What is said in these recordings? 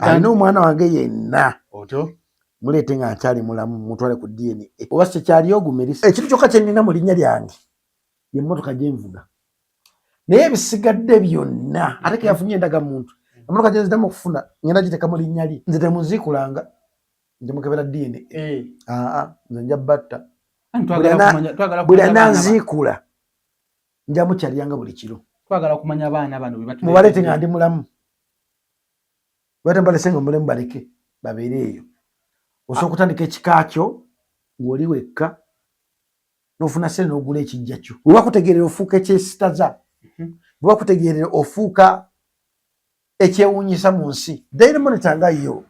Alina omwana wange yenna otyo muleete nga nkyali mulamu, mutwale ku DNA oba sikyali ogumirisa. Ekintu kyokka kye nnina mu linnya lyange yemmotoka gyenvuga, naye ebisigadde byonna ate keyafunye endagamuntu. Emmotoka gyenziramu okufuna ngenda giteeka mu linnya lye. Nze temunziikulanga nti mukebera DNA. Aa, nze nja batta. Buli ananziikula nja mukyalyanga buli kiro. Twagala kumanya abaana bano. Mubaleete nga ndi mulamu. Bate mbalese nga mulemu, baleke babeere eyo. Osobola okutandika ekika kyo ng'oli wekka, n'ofuna sente n'ogula ekijja kyo. Bwe bakutegeerera ofuuka ekyesitaza. Bwe bakutegeerera ofuuka ekyewuunyisa mu nsi. Daily Monitor nga yo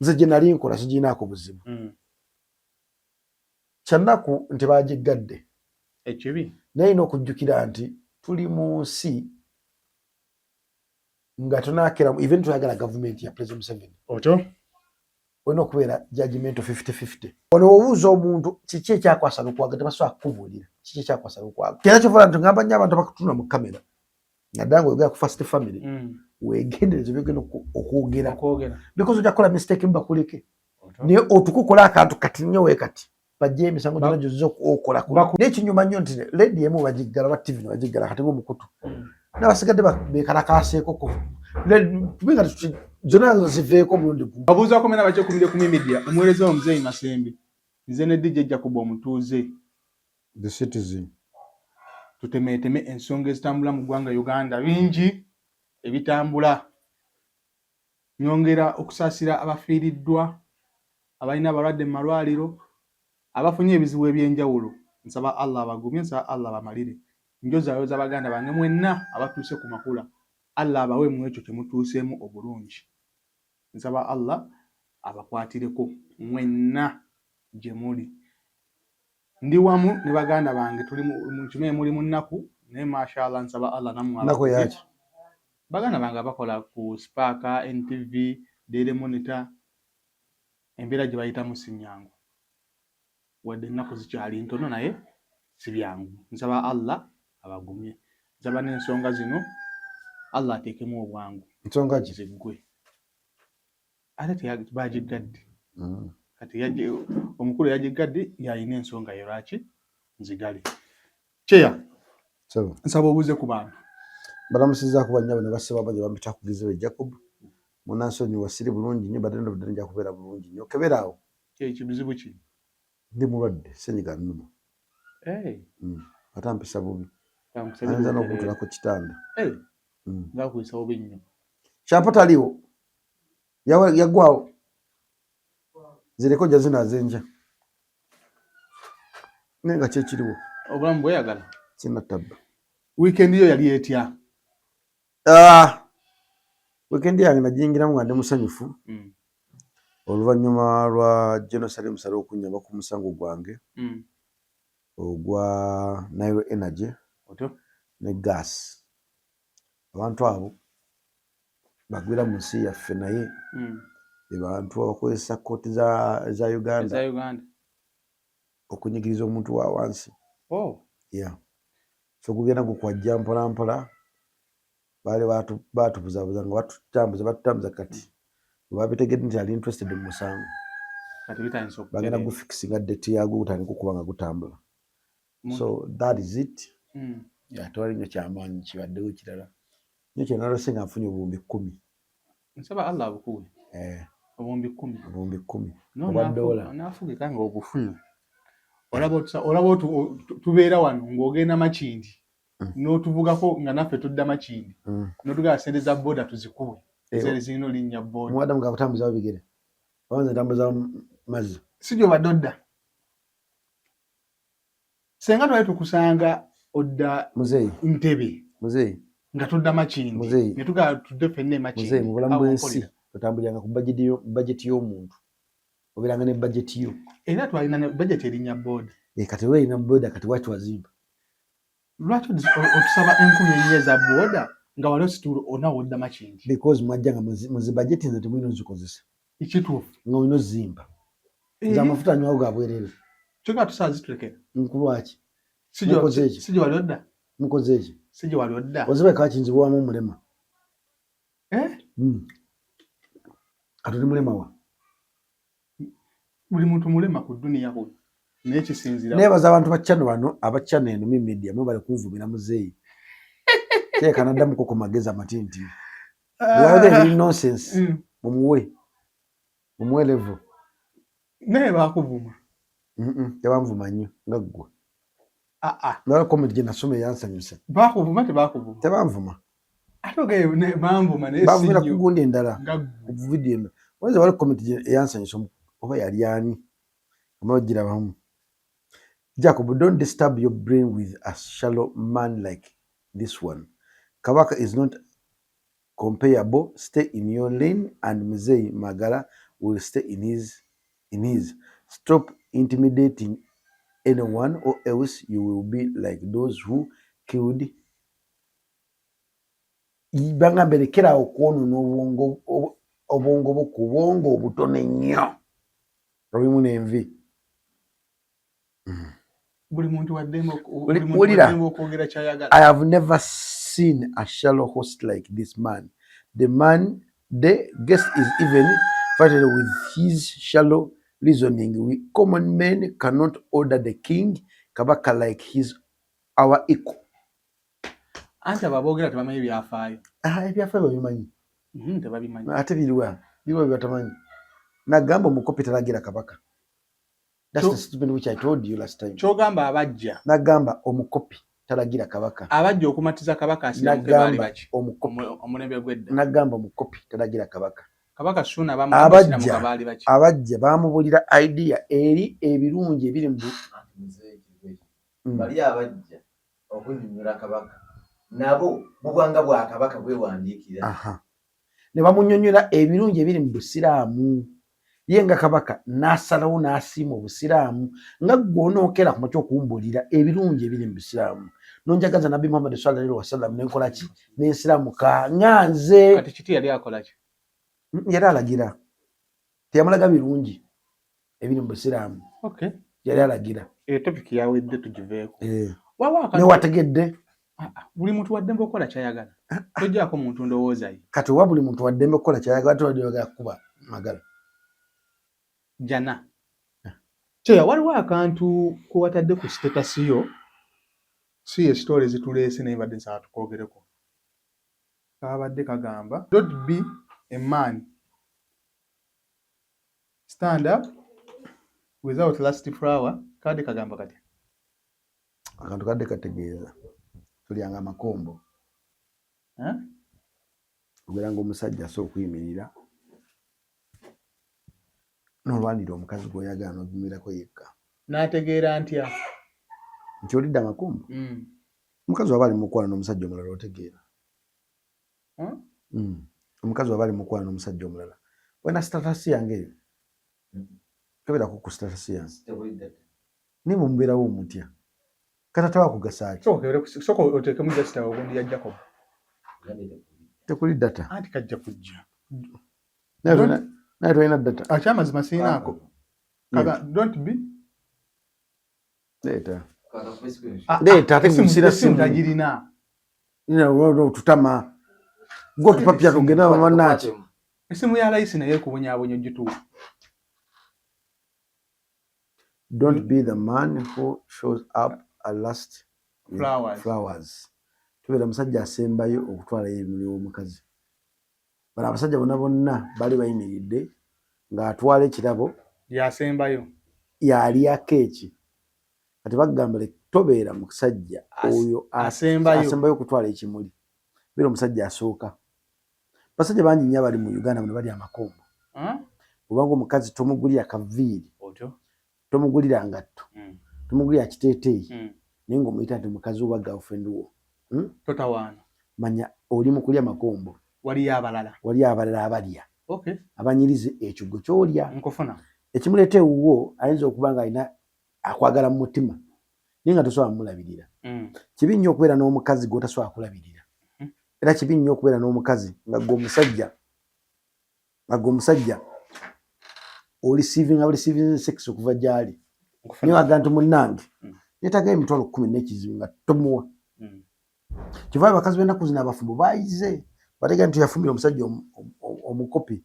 nze gye nali nkola sigiinaako buzibu. Kyannaku nti bagiggadde. Ekibi. Naye olina okujjukira nti tuli mu nsi nga tonakera, even toyagala gavumenti ya President Museveni, otyo olina okubeera judgmental 50-50. Ono obuuza omuntu kiki ekyakwasa Lukwago, tebasobola kukubuulira kiki ekyakwasa Lukwago. Era kyovola nti ngamba nnyo abantu abakutunula mu kamera, naddala nga oyogera ku First Family, wegendereze byogenda okwogera, because ojja kukola mistake mubakuleke. Naye otukukola akantu kati nnyo we kati bajja emisango gyonna gyozza okola. Naye ekinyuma nnyo nti ledi emu bagiggala oba TV nebagiggala, kati ngaomukutu n'abasigadde bekalakaaseeko kubinga zonna ziveeko omulundi gumu. Babuuzaako mena bakyekumire ku media. Omuweereza wo Muzeeyi Masembe, nze ne DJ Jacob omutuuze. The Citizen. Tutemeeteme ensonga ezitambula mu ggwanga Uganda. Bingi ebitambula. Nyongera okusaasira abafiiriddwa, abalina abalwadde mu malwaliro, abafunye ebizibu eby'enjawulo. Nsaba Allah abagumye, nsaba Allah abamalire. Njozaayoza baganda bange mwenna abatuuse ku makula, Allah abawe mu ekyo kye mutuuseemu obulungi. Nsaba Allah abakwatireko mwenna gye muli. Ndi wamu ne baganda bange, tuli mu muli mu nnaku, naye mashallah nsaba Allah nammwe. Nnaku yaki? Baganda bange abakola ku Spark, NTV, Daily Monitor, embeera gye bayitamu si nnyangu. Wadde ennaku zikyali ntono, naye si byangu. Nsaba Allah abagumye. Nsaba n'ensonga zino Allah ateekemu obwangu. Nsonga ki? Ziggwe. Ate bagiggadde. Kati omukulu yagiggadde yalina ensonga ye lwaki nzigale. Kyeya, nsaba obuuze ku bantu. Balamusizaako bannyabo ne bassebo abanje bampita Kugizibwe Jacob. Munansonyiwa, siri bulungi nnyo, badde ndobadde nja kubeera bulungi nnyo. Keberaawo. Ekibuzibu ki? Ndi mulwadde, senyiga nnuma. Ate ampisa bubi, ayinza n'okuntula ku kitanda. Ngakuyisa bubi nnyo. Kyapa taliwo, yaggwawo, zireko nja zinaaza enkya, naye nga kyekiriwo. Obulamu bweyagala. Sinatabba. Weekend yo yali etya? Ah, weekend yange nagiyingiramu nga ndi musanyufu oluvannyuma lwa General Salim Saleh okunyamba ku musango gwange ogwa Nile Energy ne gas. Abantu abo bagwira mu nsi yaffe, naye be bantu abakozesa kooti za Uganda okunyigiriza omuntu wa wansi. Yeah. So gugenda gukwajja mpola mpola. Baali batubuzabuza nga batutambuza batutambuza, kati babitegedde nti ali interested mu musango, bagenda gufikisinga date yagwo gutandika okuba nga gutambula. So that is it. Yeah, tewali nnyo kyamaanyi kibaddewo kirala nyo. Kyenalose nga nfunye 10,000. Nsaba Allah abukuwe. Eh. 10,000. 10,000 obwa dola. Naafugika nga obufunye. Olaba tubeera wano ng'ogenda Makindi, n'otuvugako nga naffe tudda Makindi, n'otugamba sente za boda tuzikuwe. Eh, zere zirina olinnya boda. Muwadde nga kutambuzawo bigere, oba nze ntambuza mazzi? Si gy'obadde odda? Senga twali tukusanga odda Muzeeyi. Ntebe. Muzeeyi. Nga tudda Makindi. Muzeeyi. Ne tugamba tudde ffenna e Makindi. Muzeeyi, mu bulamu bw'ensi totambuliranga ku bajeti y'omuntu, obeeranga ne bajeti yo. Era twalina ne bajeti erinnya boda. Eh, kati oba erina boda, kati waki wazimba? Lwaki otusaba 4000 eza boda nga wali osituula onawe odda Makindi? Because mwajja nga muzi bajeti, nze temulina ozikozesa. Ekituufu. Nga olina ozimba. Nze amafuta nywawo ga bwerere. Kyokka tusaa zitulekera. Nkulwaki? Mukoze eki? Si gye wali odda? Mukoze eki? Si gye wali odda? Oziba kakinzibwamu omulema. Eh? Kati oli mulema wa? Buli muntu mulema ku duniya kuno, naye kisinzira. Nebaza abantu ba channel bano, aba channel eno Mi Media, mwebale kunvumira muzeeyi. Teeka naddamuko ku magezi amatinti. Bw'ayogera ebiri nonsense, mumuwe. Mumuwe level. Naye bakuvuma. Tebanvuma nnyo nga ggwe. Ah, ah. Nala comment gye nasoma eyansanyusa. Bakuvuma tebakuvuma? Tebanvuma. Ate ogaye banvuma naye si Banvumira ku nnyo. gundi endala. Nga ggwe. Ku video endala. Oyinza wali comment gye eyansanyusa oba yali ani? Oba ogirabamu. Jacob, don't disturb your brain with a shallow man like this one. Kabaka is not comparable. Stay in your lane and Mzee Magala will stay in his. Stop intimidating anyone or else you will be like those who killed. Bangambe lekera okwonoona obwongo bwo ku bwongo obutono ennyo obulimu n'envi. Buli muntu waddembe buli muntu Wulira. waddembe okwogera ky'ayagala. I have never seen a shallow host like this man. The man, the guest is even frightened with his shallow reasoning. We common men cannot order the king Kabaka like he's our equal. Anti abo aboogera tebamanyi byafaayo. Ah, ebyafaayo babimanyi. Tebabimanyi. Ate biriwa? Biriwa bye batamanyi. Nagamba omukopi talagira Kabaka. That's the statement which I told you last time. Kyogamba abajja. Nagamba omukopi talagira Kabaka. Abajja okumatiza Kabaka asiramuke baali Nagamba baki? omukopi. Omulembe gw'edda. Nagamba omukopi talagira Kabaka. Kabaka Ssuuna Abajja. abasiramuka baali baki? Abajja bamubulira idea eri ebirungi ebiri mu Anti muzeeyi kiggwe. Bali abajja okunnyonnyola Kabaka nabo bubwanga bwa Kabaka bwewandiikira. Aha. Ne bamunnyonnyola ebirungi ebiri mu busiraamu, ye nga Kabaka n'asalawo n'asiima obusiraamu. Nga ggwe onookera ku makya okumbulira ebirungi ebiri mu busiraamu, nonjagaza Nabbi Muhammad sallallahu alaihi wasallam, nenkola ki? Nensiramuka nga nze. Kati kiti yali akola ki? Yali alagira, teyamulaga birungi ebiri mu busiraamu. Yali alagira. Eyo topic yawedde, tugiveeko. Eh. Wawa akantu. Newategedde. Ah, ah, buli muntu waddembe okukola kyayagala, tojjaako muntu ndowooza ye. Kati oba buli muntu waddembe okukola kyayagala, tuwadde kuba Magala. Jana kyeya, waliwo akantu kewatadde ku status yo, si ye story ezituleese, naye mbadde nsaba tukwogereko. Kabadde kagamba, "Don't be a man stand up without last flower." Kabadde kagamba kati. Akantu kadde kategeeza tulyanga amakombo. Eh? Obeera nga omusajja asobola okuyimirira n'olwanira omukazi gw'oyagala n'ogimirako yekka. N'ategeera ntya? Nti olidde amakombo. Omukazi waba ali mukwano n'omusajja omulala, otegeera. Omukazi waba ali mukwano n'omusajja omulala, wena status yange eyo keberako ku status yange. Tekuli data. Naye bwemubeerawo mutya kata tewakugasa ki? Sooka oteekemu just awo ogundi ya Jacob. Gambye tekuli. Tekuli data. Anti kajja kujja. Naye tolina data. Akyamazima siinaako. Kaga, don't be Leeta. Kaka kuba screenshot. Ah, Leeta, ate musira esimu simu. tagirina. Tutama gwe otupapya tugenda bamanaaki. Esimu ya layisi naye ekubonyaabonya ogituwa. Don't be the man who shows up at last with Flowers. flowers. Tubeera musajja asembayo okutwalayo ebimuli w'omukazi. Bano abasajja bonna bonna bali bayimiridde ng'atwala ekirabo. Yasembayo. Yalyako eki. Kati bagamba tobeera musajja oyo asembayo. Asembayo okutwala ekimuli. Beera omusajja asooka. Basajja bangi nnyo abali mu Uganda muno bali amakombo. Obanga omukazi tomugulira kaviiri, Otyo. tomugulira ngatto, tomugulira kiteeteeyi, naye ng'omuyita nti mukazi oba girlfriend wo, Totawaana. Manya oli mu kulya makombo. Waliyo abalala. Wali abalala abalya, abanyirize ekyo gwe kyolya. Nkufuna. Ekimuleeta ewuwo ayinza okuba nga alina akwagala mu mutima, naye nga tosobola mumulabirira. Kibi nnyo okubeera n'omukazi gw'otasobola kulabirira. Era kibi nnyo okubeera n'omukazi nga gwe omusajja oreceivinga bureceivinga sex okuva gy'ali, Nkufuna. naye waga nti munnange neetaaga 100,000 n'ekizibu, nga tomuwa. Kyova abakazi b'ennaku zino abafumbo bayize, bategeera nti yafumbira omusajja omukopi.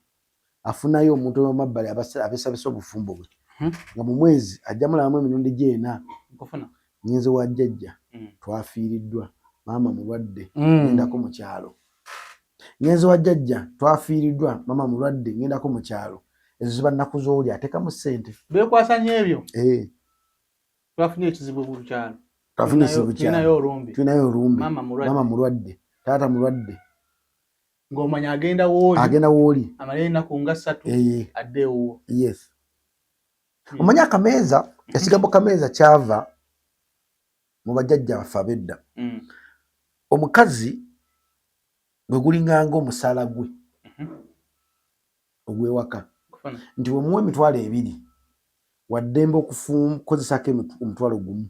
Afunayo omuntu owamabbali abesabisa obufumbo bwe nga mu mwezi ajja mulabamu emirundi gyena. Ngenze wa jjajja, twafiiriddwa, maama mulwadde, ngendako mu kyalo. Ngenze wa jjajja, twafiiriddwa, maama mulwadde, ngendako mu kyalo. Ezo ziba nnaku z'oli ateekamu ssente. Beekwasa nnyo ebyo. Eh. Twafunye ekizibu ku kyalo. Twafunye ekizibu kyalo. Tulinayo olumbe. Tulinayo olumbe. Maama mulwadde. Taata mulwadde. Ng'omanya agenda wooli. Agenda wooli. Amale ennaku nga ssatu. Eh. Adde ewuwo. Yes. Omanyi akameeza, ekigambo kameeza kyava mu bajjajja baffe ab'edda. Omukazi gwe gulinganga omusaala gwe ogw'ewaka, nti bw'omuwa 20,000 waddembe okukozesako 10,000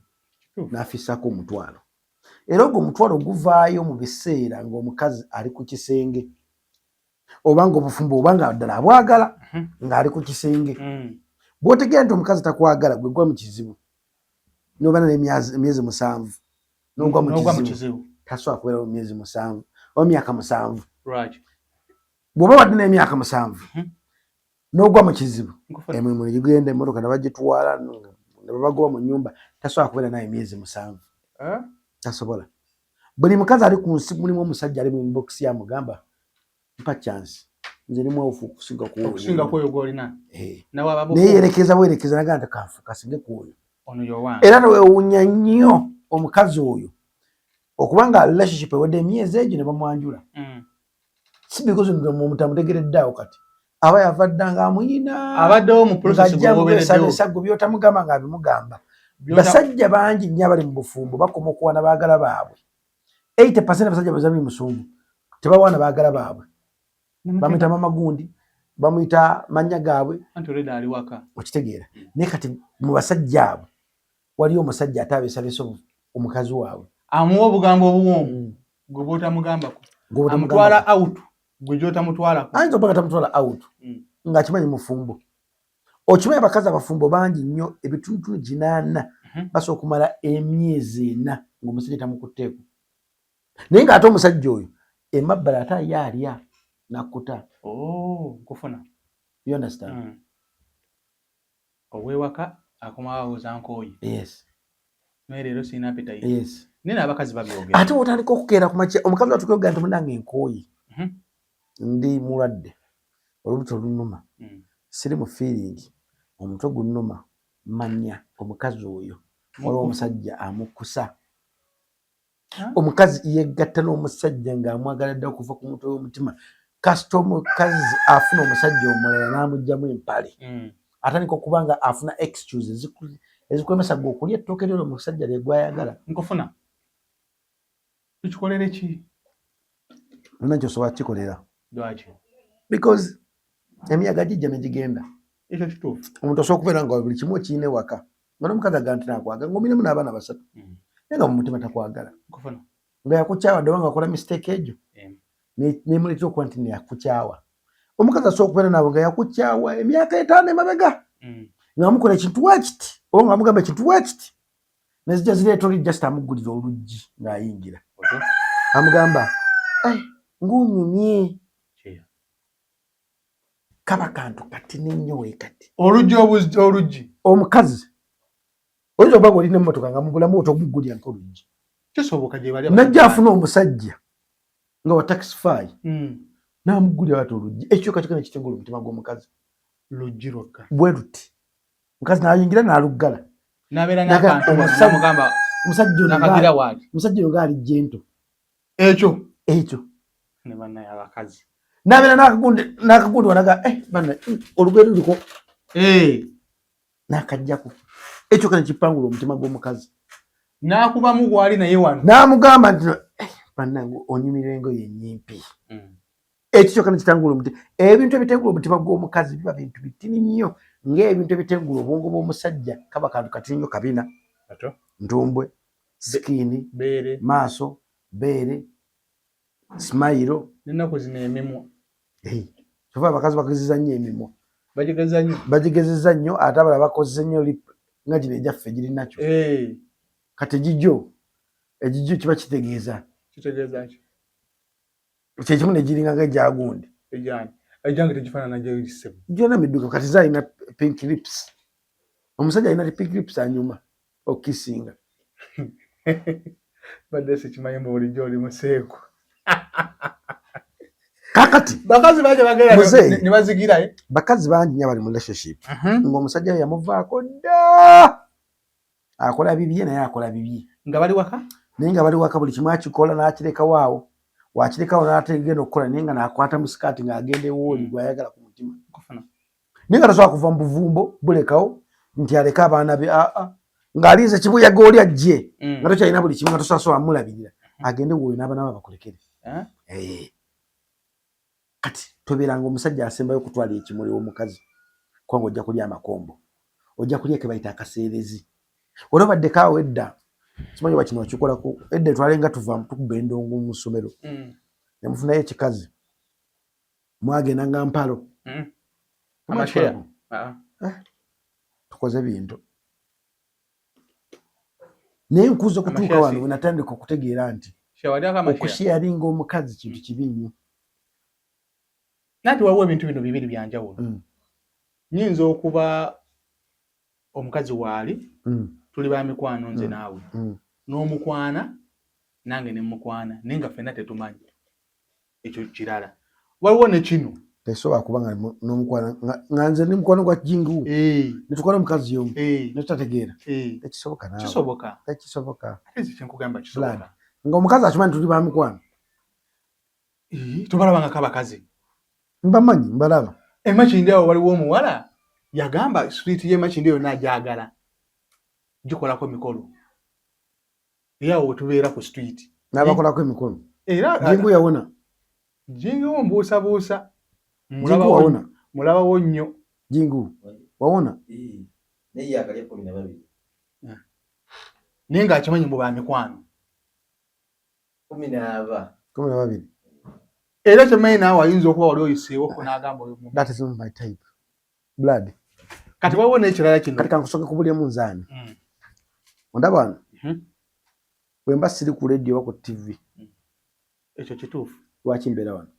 n'afissaako 50. Era ogwo omutwalo guvaayo mu biseera ng'omukazi ali ku kisenge, oba nga obufumbo oba nga ddala abwagala, ng'ali ku kisenge. Bw'otegeera nti omukazi takwagala, gwe gwa mu kizibu n'obeera n'emyezi 7 n'ogwa mu kizibu. Tasobola kubeerawo myezi 7 oba myaka 7. Bw'oba wadde n'emyaka 7 n'ogwa mu kizibu, emirimu ne gigenda, emmotoka ne bagitwala ne babagoba mu nnyumba, tasobola kubeera naye emyezi 7. Eh? Tasobola. Buli mukazi ali ku nsi mulimu omusajja ali mu inbox yamugamba, mpa chance, nze ndi mwawufu okusinga ku okusinga ku oyo gw'olina. Eh. Naye yerekeza bwerekeza naga nti kanfu kasinge ku oyo. Era tewewuunya nnyo omukazi oyo okuba nga relationship ewedde emyezi egyo ne bamwanjula. Si because mutamutegeredde awo, kati aba yava dda ng'amuyina. Abaddewo mu process. Ng'ajja byotamugamba ng'abimugamba. Basajja bangi nnyo abali mu bufumbo bakoma okuwaana baagala baabwe. 80% abasajja bazabiri musumbu tebawaana baagala baabwe, bamuyita mama gundi, bamuyita mannya gaabwe. Okitegeera? Naye kati mu basajja abo waliyo omusajja ate abesabisa omukazi waabwe. Amuwa obugambo obuwoomu gwe bwotamugambako, amutwala out gwe gyotamutwalako. Ayinza okuba nga tamutwala out ng'akimanyi mufumbo. Okimanyi abakazi abafumbo bangi nnyo, ebitundutundu 80, basobola okumala emyezi 4 ng'omusajja tamukutteeko, naye ng'ate omusajja oyo emabbali ate aye alya nakkuta. Oh, nkufuna. You understand? Mm. Owewaka akomawo awoza nkooye. Yes. Naye leero sirina appetite. Yes. Naye n'abakazi babyogera. Ate wotandika okukeera ku makya, omukazi atuka nti munange nkooye, ndi mulwadde, olubuto lunnuma, siri mu feeling, omutwe gunnuma, manya omukazi oyo waliwo omusajja amukkusa. Omukazi yegatta n'omusajja ng'amwagala dda okuva ku mutwe w'omutima. Kasita omukazi afuna omusajja omulala n'amugjamu empale, atandika okuba nga afuna excuse ezikulemesa gwe okulya ettooke lyolo omusajja lyegwayagala. Nkufuna. Tukikolere ki? Nona kyosobola kukikolera. Lwaki? Because emiyaga gijja ne gigenda. Ekyo kituufu. Omuntu osobola okubeera nga buli kimu okiyina ewaka, nga n'omukazi agamba nti nakwagala, ng'ominemu n'abaana basatu, naye nga mu mutima takwagala, nga yakukyawa dde, nga akola mistake egyo nemuleetera okuba nti neyakukyawa. Omukazi asobola okubeera naawe nga yakukyawa emyaka 5 emabega, nga mukola ekintu wekiti oba nga mugamba ekintu wekiti, nezijja zireeta oli just amuggulira oluggi ng'ayingira, amugamba, ng'onyumye. Kaba kantu katini nnyo weekati. Oluggi oluggi. Omukazi oyinza okuba nga olina emmotoka nga mu bulamu otomuggulira nkoluggi. Kisoboka gye bali. Najja afuna omusajja nga wa taxify, n'amuggulira ati oluggi, ekyo kakika nekitengula omutima gw'omukazi. Luggi lwokka. Bwe luti, omukazi n'ayingira n'aluggala. N'abeera n'akantu namugamba. Omusajja ono ngaali gentle. Ekyo. Ekyo. Ne bannaye abakazi. N'abeera n'akagundi wanaga, eh, banna olugendo luliko. Eh. N'akajjako ekyo kana kipangula omutima gw'omukazi. N'akubamu gwali naye wano. N'amugamba nti, eh, bannange onyumira engoye ennyimpi. Ekyo kyokka nekitangula omutima. Ebintu ebitengula omutima gw'omukazi biba bintu bitini nnyo, ng'ebintu ebitengula obwongo bw'omusajja kaba kantu katini nnyo: kabina, ntumbwe, skin, maaso, beere, smile. N'ennaku zino emimwa. Kyova abakazi bagezeza nnyo emimwa. Bagigeza nnyo. Bagigezeza nnyo, ate abalala bakozese nnyo lip nga gino egyaffe giri nakyo. Kati egijjo kiba kitegeeza Kitegeeza ki? Kyekimu negiringa nga egyagundi. Ejani. Egyange tegifaanana gy'olisebo. Gyonna middugavu kati ze alina pink lips. Omusajja alina pink lips anyuma okukisinga. Badde sikimanyi mbu bulijjo oli museeku. Kakati bakazi bangi bagenda ne bazigira eh? Bakazi bangi nnyo abali mu relationship ng'omusajja we yamuvaako dda akola bibye naye akola bibye nga bali waka naye nga bali waka buli kimu akikola n'akirekawo awo wakirekawo n'ategenda okukola naye nga n'akwata mu sikaati ng'agenda ewooli gw'ayagala ku mutima naye nga tasobola kuva mu buvumbo bulekawo nti aleke abaana be aa ng'alinze kibuyaga oli ajje nga tokyalina buli kimu nga tosobola mulabirira agende woyo n'abaana be bakulekere Eh? Eh. Kati tobeeranga omusajja asembayo okutwala ekimuli omukazi kubanga ojja kulya amakombo ojja kulya ke bayita akaseerezi oli obaddeko awo edda simanyi oba kino okikolako edda etwale nga tuva tukuba endongo mu ssomero ne mufunayo ekikazi mwagenda nga mpalo Amasheya. Ah. Tukoze bintu naye nkuza okutuuka Amasheya wano bwe natandika okutegeera nti Sheya wali amasheya. Okusharinga omukazi kintu kibi nnyo. Nanti waliwo ebintu bino bibiri bya njawulo. Nyinza okuba omukazi waali tuli ba mikwano nze naawe n'omukwana nange ne mukwana naye nga ffenna tetumanyi, ekyo kirala. Waliwo ne kino Tesobola kuba nga n'omukwana nga nze ndi mukwano gwa Jingu netukwana omukazi y'omu netutategeera. Tekisoboka naawe. Kisoboka. Tekisoboka. Ate nze kyenkugamba kisoboka. Nga omukazi akimanyi tuli ba mikwano. Tobalabangako abakazi? Mbamanyi, mbalaba. Emakindi awo waliwo omuwala yagamba street y'emakindi yonna agyagala gikolako mikolo era awo wetubeera ku street. N'abakolako emikolo? Era Jingu yawona? Jingu mbuusabuusa. Jingu wawona? Mulabawo nnyo. Jingu wawona? Naye yakalya 12. Naye ng'akimanyi mu ba mikwano. 12. 12. Era kyemmanyi naawe ayinza okuba wali oyiseewoko n'agamba oyo That is not my type, blood. Kati waliwo n'ekirala kino. Kati kankusooke kubulyemu nzaani. Ondaba wano bwe mba siri ku radio oba ku TV. Ekyo kituufu. Lwaki mbeera wano?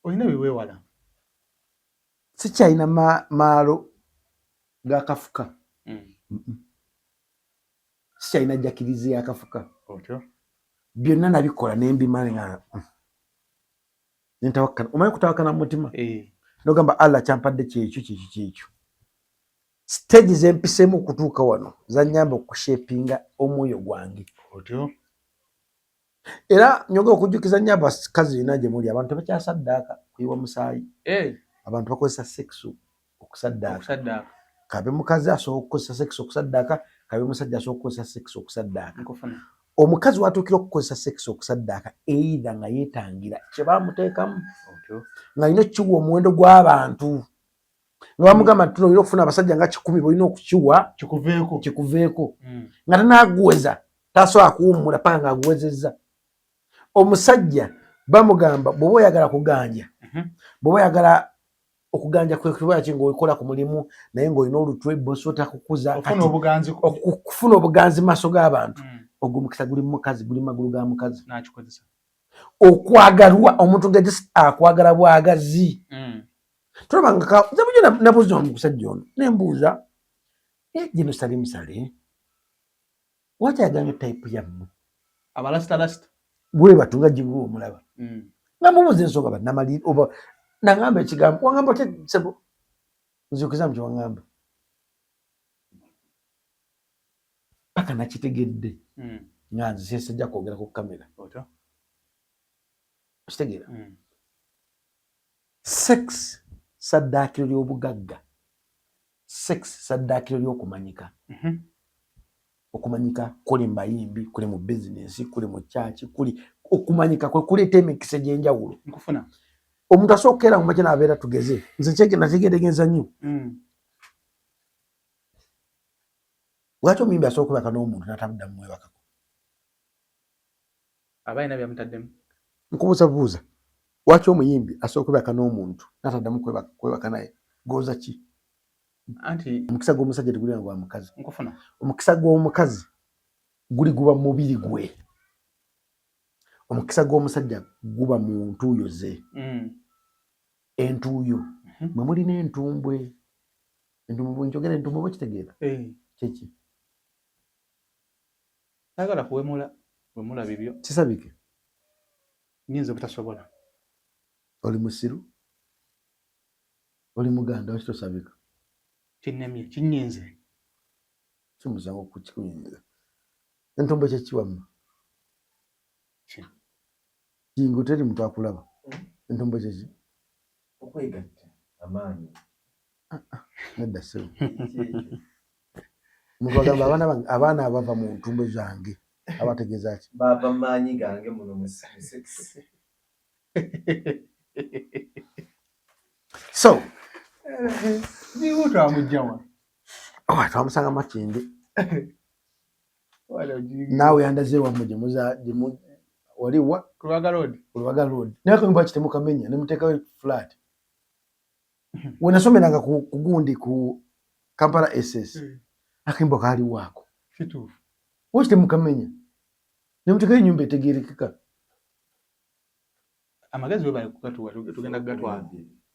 Olina byeweewala. Sikyalina maalo ga kafuka. Sikyalina jakirizi ya kafuka. Otyo. Byonna nabikola nembimala nga nentawakana. Omanyi kutawakana mu mutima? Nogamba Allah kyampadde kyekyo kyekyo kyekyo. Stage zempiseemu okutuuka wano zanyamba okushapinga omwoyo gwange. Otyo. Era nyongera okujjukiza nnyo abakazi yonna gye muli, abantu tebakyasaddaaka kuyiwa musaayi. Abantu bakozesa sex okusaddaaka. Okusaddaaka. Kabe mukazi asobola okukozesa sex okusaddaaka, kabe musajja asobola okukozesa sex okusaddaaka. Nkufuna. Omukazi watuukira okukozesa sex okusaddaaka either nga yeetangira kye bamuteekamu Otyo. ng'alina okukiwa omuwendo gw'abantu nga bamugamba nti olina okufuna abasajja nga 100 bolina okukiwa Kikuveeko. Kikuveeko. Nga tanaaguweza tasobola kuwummula paka ng'aguwezezza. Omusajja bamugamba bw'oba oyagala kuganja, bw'oba oyagala okuganja kwekuba ki ng'okola ku mulimu naye ng'olina olutwe bosi otakukuza Ofuna kati obuganzi okufuna obuganzi mu maaso g'abantu, ogwo omukisa guli mu mukazi, guli mu magulu ga mukazi. N'akikozesa. Okwagalwa omuntu nga just akwagala bwagazi. Tolaba nga nze bulijjo nabuuza omusajja ono nembuuza gino Salim Saleh lwaki ayagala nnyo type yammwe? Abalasitalasta. Bwe batu nga Jingu omulaba nga mubuuza ensonga bannamaliri oba nangamba ekigambo wangamba otya sebo nzuukiza mu kyewaŋŋamba paka nakitegedde nga nze sesajja kwogera ku kamera. Otyo. Okitegeera? Sex saddaakiro ly'obugagga, sex saddaakiro ly'okumanyika. Okumanyika kuli mu bayimbi, kuli mu bizinensi, kuli mu kyaki, kuli okumanyika kwe kuleeta emikisa egy'enjawulo. Nkufuna. Omuntu asobola okukeera mu makya n'abeera tugeze nze nakyegendegenza nnyo lwaki omuyimbi asobola okwebaka n'omuntu n'atabuddamu mwebakako? Aba alina byamutaddemu. Nkubuuza bubuuza, lwaki omuyimbi asobola okwebaka n'omuntu n'ataddamu kwebaka naye? Gooza ki? Anti omukisa gw'omusajja teguli nga gwa mukazi. Nkufuna. Omukisa gw'omukazi guli guba mu mubiri gwe, omukisa gw'omusajja guba mu ntuuyo ze. Entuuyo mwe mulina entumbwe. Entumbwe, bwenjogera entumbwe bwekitegeera kyeki? Sagala kuwemula, wemula bibyo. Kisabike. Nyinza obutasobola. Oli musiru, oli muganda, waki tosabika? Kinnemye, kinyinze. Si musango kukikunyinza. Entumbwe kyeki wamma? Kingo teri muntu akulaba. Entumbwe kyeki? Okwegatta amaanyi. Ah, ah, nedda ssebo. Omuntu agamba abaana bange, abaana abava mu ntumbwe zange, abategeeza ki? Bava mu maanyi gange muno mu sex. So Niwo twamugjawa. Oh, twamusanga Makindye. Naawe yandaze ewammwe gye waliwa. Ku Lubaga Road. Ku Lubaga Road. Naye akayumba ki temukamenya ne muteekayo flat? We nasomeranga ku gundi ku Kampala SS. Akayumba kaaliwo ako. Kituufu. Lwaki temukamenya ne muteekayo ennyumba etegeerekeka? Amagezi webale kugatuwa, tugenda kugatwala.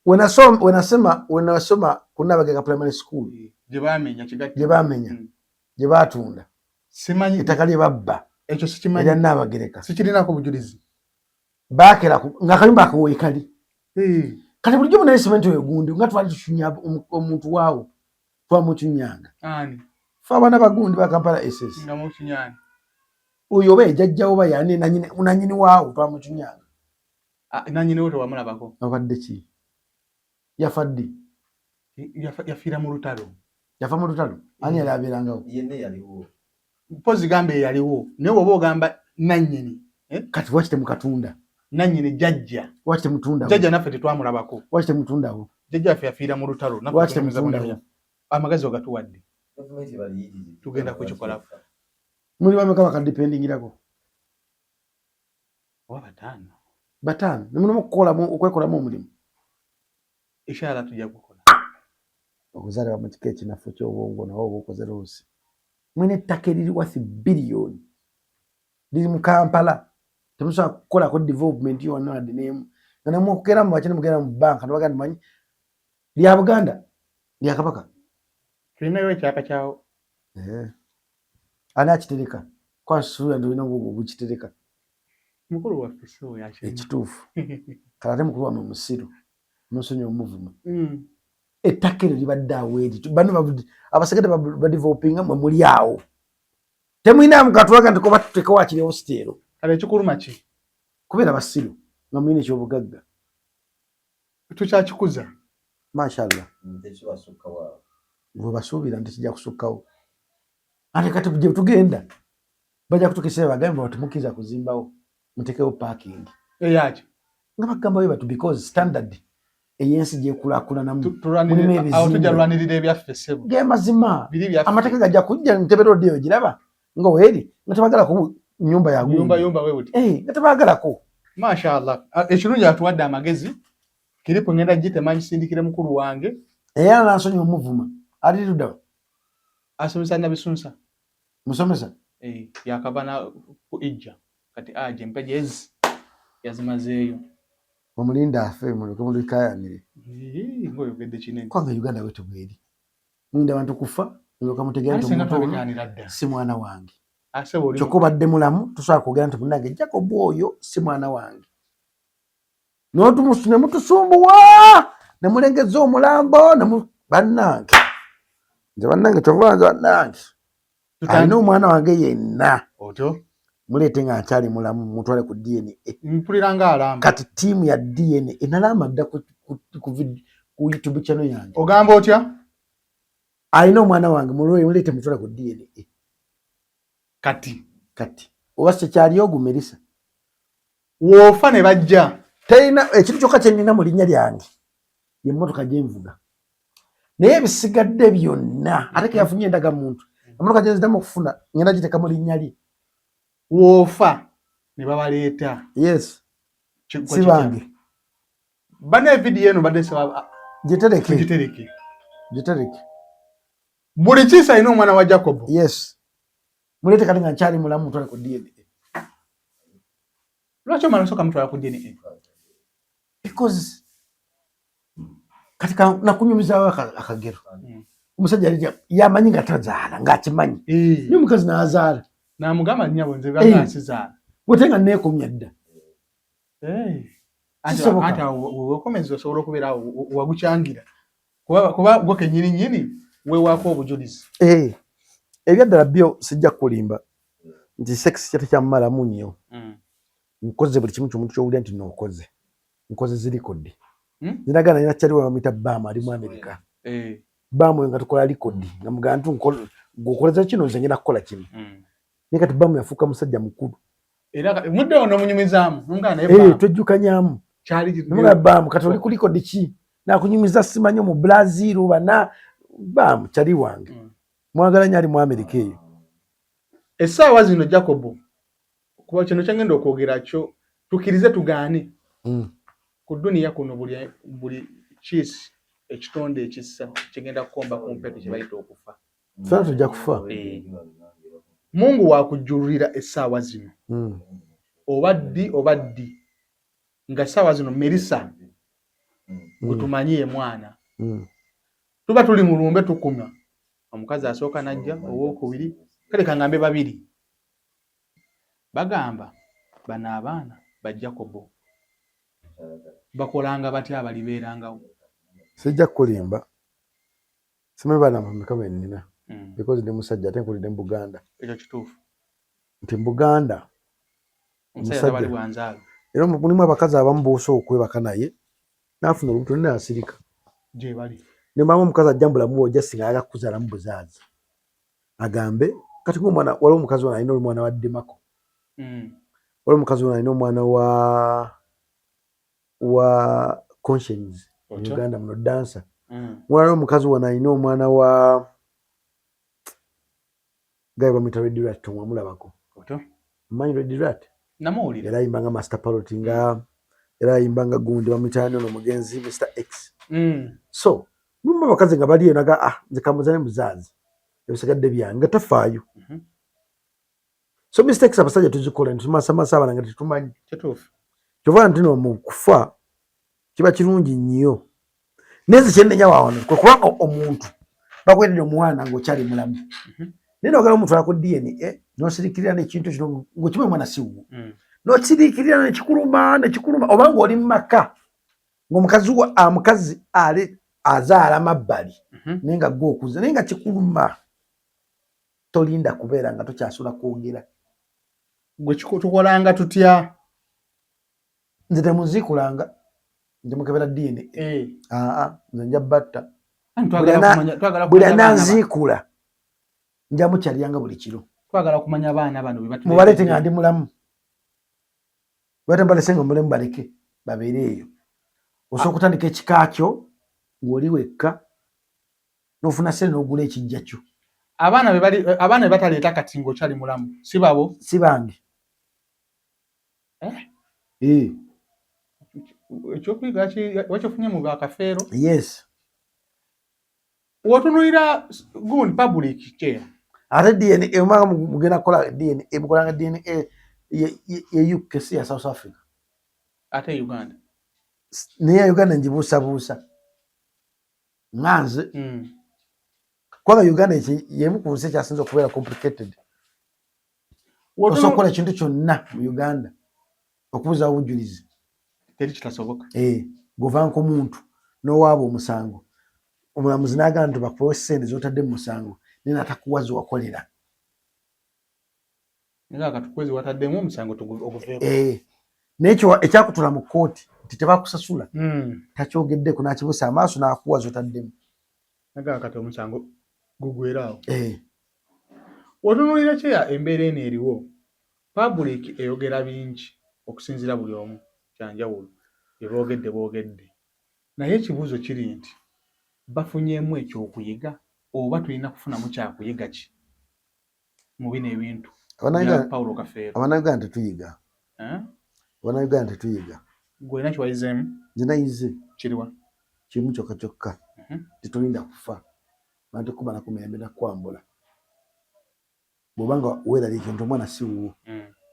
Wenasoma, wenasema, wenasoma ku Nnabagereka Primary School. Gye baamenya kigatta. Gye baamenya. Gye baatunda. Simanyi. Ettaka lye babba. Ekyo sikimanyi. Erya Nnaabagereka. Sikirinako bujulizi. Baakera ng'akayumba ako weekali. Kati bulijjo munaye simenti oyo gundi nga twali tucunya omuntu waawo, twamucunyanga. Ani? Ffe abaana bagundi ba Kampala SS. Nga mucunyani? Oyo oba yajjajjawo oba yani nanyini waawo twamucunyanga. Ah, nanyini wo tewamulabako? Abadde ki? Yafa ddi? Yafiira mu lutalo. Yafa mu lutalo? Ani yali abeerangawo? Yenna yaliwo. Mpozi gamba eyaliwo, naye bw'oba ogamba nannyini, eh? Kati lwaki temukatunda? Nannyini jjajja. Lwaki temutundawo? Jjajja naffe tetwamulabako. Lwaki temutundawo? Jjajja waffe yafiira mu lutalo. Naffe Lwaki tunyumiza temutundawo? bunyumya. Amagezi ogatuwadde. Gavumenti baliyirire. Tugenda kukikolako. Muli bameka bakadipendingirako? Oba 5. 5. Ne mulimu okwekolamu omulimu. Inshallah tujja kukola. Okuzaalibwa mu kika ekinafu ky'obwongo nawe oba okoze loosi. Mwine ettaka eriri worth biliyoni liri mu Kampala, temusobola kukolako development yonna wadde n'emu. Nga nemukugera mu bakye nemugenda mu banka ne bagamba manyi lya Buganda, lya Kabaka. Tulinayo ekyapa kyawo. Ani akitereka? Kwasuubira nti olina obwongo obukitereka. Mukulu waffe si oyo akirina. Ekituufu. Kale ate mukulu wammwe musiru, munsonyiwe omuvuma. Ettaka eryo libadde awo eri. Bano abasekete badevelopinga mwe muli awo. Temulina katulaga nti kuba tuteekewo akiri hositeero. Kale ekikuluma ki? Kubeera basiru nga mulina ekyobugagga. Tukyakikuza. Mashallah. Tekibasukkawo awo. Bwe basuubira nti kijja kusukkawo. Ate kati gye tugenda bajja kutukisa bagambe bati mukkiriza kuzimbawo, muteekewo parking. Eyaki? Nga bagamba bwe bati because standard ey'ensi gyekulaakulanamu. Tulwanirire, Mulimu awo ebizimbe. tujja lwanirira ebyaffe ssebo. Ge mazima. Biri byaffe. Amateeka gajja kujja Ntebe Road eyo giraba nga weeri nga tebaagalako nnyumba ya gundi. Yumba yumba we buti. Nga tebaagalako. Mashallah. Ekirungi atuwadde amagezi. Kiripu ngenda gitema ngisindikire mukulu wange. Era nansonyiwa omuvuma. Ali ludda wa? Asomesa Nabisunsa. Musomesa? Yakava na ku ijja. Kati aje empeje ezi yazimazeeyo. Omulinda afe muleke mulikayanire. Ng'oyogedde kinene. Kubanga Uganda bwetyo bweri. Mulinda abantu kufa, mulyoka mutegeera nti Ate singa omuntu ono twabikaanira dda. si mwana wange. Ase bw'oli Kyokka obadde mulamu, tosobola kwogera nti munnange Jacob oyo si mwana wange. Ne mutusumbuwa, ne mulengezza omulambo, ne bannange. Nze bannange kyova nze bannange. Alina omwana wange yenna. Otyo? Muleete nga nkyali mulamu, mutwale ku DNA. Mpulira nga alamba. Kati ttiimu ya DNA enalamba dda ku YouTube channel yange. Ogamba otya? Alina omwana wange, muleete mutwale ku DNA. Kati. Kati. Oba sikyali ogumirisa. Woofa ne bajja. Terina ekintu kyokka kye nnina mu linnya lyange ye mmotoka gye nvuga. Naye ebisigadde byonna ate ke yafunye endagamuntu. Emmotoka gye nziramu okufuna ngenda giteeka mu linnya lye. Woofa ne babaleeta. Yes. Kigwa Si kitya? bange. Bana vidiyo eno badde nsaba, Gitereke. Gitereke. Gitereke. Buli kiisa alina omwana wa Jacob. Yes. Muleete kati nga nkyali mulamu mutwale ku DNA. Lwaki omala osooka mutwala ku DNA? Because Kati nakunyumizaawo akagero. Omusajja yali yamanyi nga tazaala ng'akimanyi. Naye omukazi n'azaala. Namugamba nnyabo nze banga nsizaala. Wete nga neekomya dda. Kisoboka. Anti awo wekomeza osobola okubeera awo wagukyangira. Kuba gwe kennyini nnyini weewaako obujulizi. Ebyaddala byo sijja kukulimba nti sex kyo tekyamumalamu nnyo. Nkoze buli kimu kyomuntu kyowulira nti nookoze. Nkoze zirekodi. Nziragana nina kyali bamuyita Baamu ali mu Amerika. Baamu nga tukola likodi nga mugamba nti gwokoleza kino nze ngenda kukola kino. Naye kati Baamu yafuuka musajja mukulu. Era mudde ono omunyumizaamu. Twejjukanyamu. Namugamba Baamu kati oli ku likodi ki? Nakunyumiza simanyi mu Brazil bana Baamu kyali wange. Mwagala nnyo ali mu Amerika eyo. Essaawa zino Jacob kuba kino kyengenda okwogera kyo tukkirize tugaane. Ku duniya kuno buli kiisi ekitonde ekissa kigenda kukomba ku mpeke kye bayita okufa. Ffenna tujja kufa. Mungu wakujjululira essaawa zino. Oba ddi oba ddi nga essaawa zino Melissa gwe tumanyi ye mwana. Tuba tuli mu lumbe tukuma. Omukazi asooka n'ajja owookubiri kale kangambe babiri. Bagamba bano abaana ba Jacobo bakolanga batya abalibeerangawo? Sijja kukulimba. Simanyi baana bameka be nnina. Because ndi musajja ate nkulidde mu Buganda. Ekyo kituufu. Nti mu Buganda omusajja era mulimu abakazi abamu b'osobola okwebaka naye n'afuna olubuto naye n'asirika. Gye bali. Ne maama omukazi ajja mu bulamu bwe ojja singa ayagala kukuzaalamu buzaazi. Agambe kati ng'omwana waliwo omukazi ono alina omwana wa Dimako. Waliwo omukazi ono alina omwana wa Conscience mu Uganda muno dancer. Waliwo omukazi wano alina omwana wa Guy bamuyita Red Rat omwamulabako. Omanyi Red Rat? Namuwulira. Era ayimba nga Master Parrot nga era ayimba nga gundi bamuyita ani ono omugenzi Mr X. So mulimu abakazi nga bali eno aga nze kamuzane muzaazi ebisigadde byange nga tafaayo. So mistakes abasajja tuzikola nti tumasamasa abaana nga tetumanyi. Kituufu. Kyova nti no mu kufa kiba kirungi nnyo. Naye nze kyennenya wano kwe kubanga omuntu bakuweerera omwana ng'okyali mulamu. Naye n'ogala omutwala ku DNA n'osiriikirira n'ekintu kino ng'okimanyi omwana si wuwo. N'osiriikirira ne kikuluma oba ng'oli mu maka ng'omukazi wo omukazi ali azaala mabbali naye nga ggwe okuze naye nga kikuluma. Tolinda kubeera nga tokyasobola kwogera. Gwe tukolanga tutya? Nze temunziikulanga nti mukebera DNA. Nze nja batta. Buli ananziikula nja mukyaliranga buli kiro. Twagala kumanya abaana bano be batuleetedde. Mubaleete nga ndi mulamu. Bate mbalese nga mulamu baleke babeere eyo. Osobola okutandika ekika kyo ng'oli wekka n'ofuna ssente n'ogula ekijja kyo. Abaana be bali abaana be bataleeta kati ng'okyali mulamu si babo? Si bange. Ekyokuyiga wakifunye mu bakafeero? Yes. W'otunuulira gundi public chair. Ate DNA omanga mugenda kukola DNA mukolanga DNA ye UK si ya South Africa. Ate Uganda. Naye ya Uganda ngibuusabuusa. Nga nze. Kubanga Uganda y'emu ku nsi ekyasinze okubeera complicated. Osobola okukola ekintu kyonna mu Uganda okubuuza obujulizi. Teri kitasoboka. Gw'ova nk'omuntu n'owaaba omusango. Omulamuzi n'agamba nti bakuwe ssente z'otadde mu musango naye n'atakuwa ze wakolera. Nga katukwezi wataddemu omusango oguveeko. Naye ekyakutula mu kkooti nti tebakusasula takyogeddeko n'akibuusa amaaso n'akuwa z'otaddemu. Nga kati omusango gugwera awo. W'otunuulira kyeya embeera eno eriwo, public eyogera bingi okusinziira buli omu kyanjawulo bye boogedde boogedde. Naye ekibuuzo kiri nti bafunyeemu ekyokuyiga oba tulina kufunamu kyakuyiga ki mu bino ebintu bya Paulo Kafeero? Abannayuganda tetuyiga. Abannayuganda tetuyiga. Ggwe olina kye wayizeemu? Nze nayize. Kiriwa? Kimu kyokka kyokka. Tetulinda kufa. Bantu kuba na kumirembe na kwambula. Bw'oba nga weeraliikiriza nti omwana si wuwo,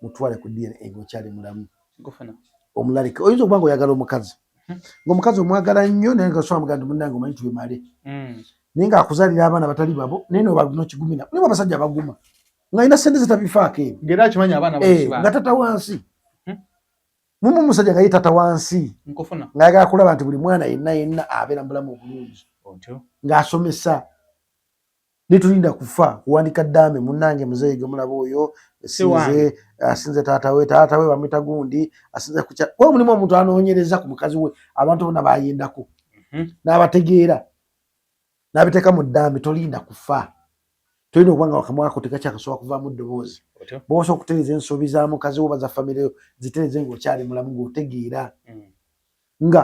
mutwale ku DNA ng'okyali mulamu. Omulalike. Oyinza okuba ng'oyagala omukazi. Ng'omukazi omwagala nnyo naye nga osobola mugamba nti munnange omanyi twemale. Naye ng'akuzaalira abaana batali babo naye nokigumira. Mulimu abasajja abaguma ng'alina ssente zetabifaako ebyo. Ng'era akimanyi abaana eh, nga tata wansi. Mumu omusajja nga ye tata wansi ng'ayagala kulaba nti buli mwana yenna yenna abeera mu bulamu obulungi ng'asomesa netulinda kufa kuwandika ddaame munnange muzeeyi gwe mulaba oyo sinze asinze taata we taata we bamwita gundi asinze kukya kuba mulimu omuntu anoonyereza ku mukazi we abantu bonna bayendako n'abategeera n'abiteeka mu ddaame tolinda kufa tolina okuba nga wakamwako tekakyakasobola kuvaamu ddoboozi bwosobola okutereeza ensobi za mukazi wo oba za famire yo zitereeze ng'okyali mulamu ng'otegeera nga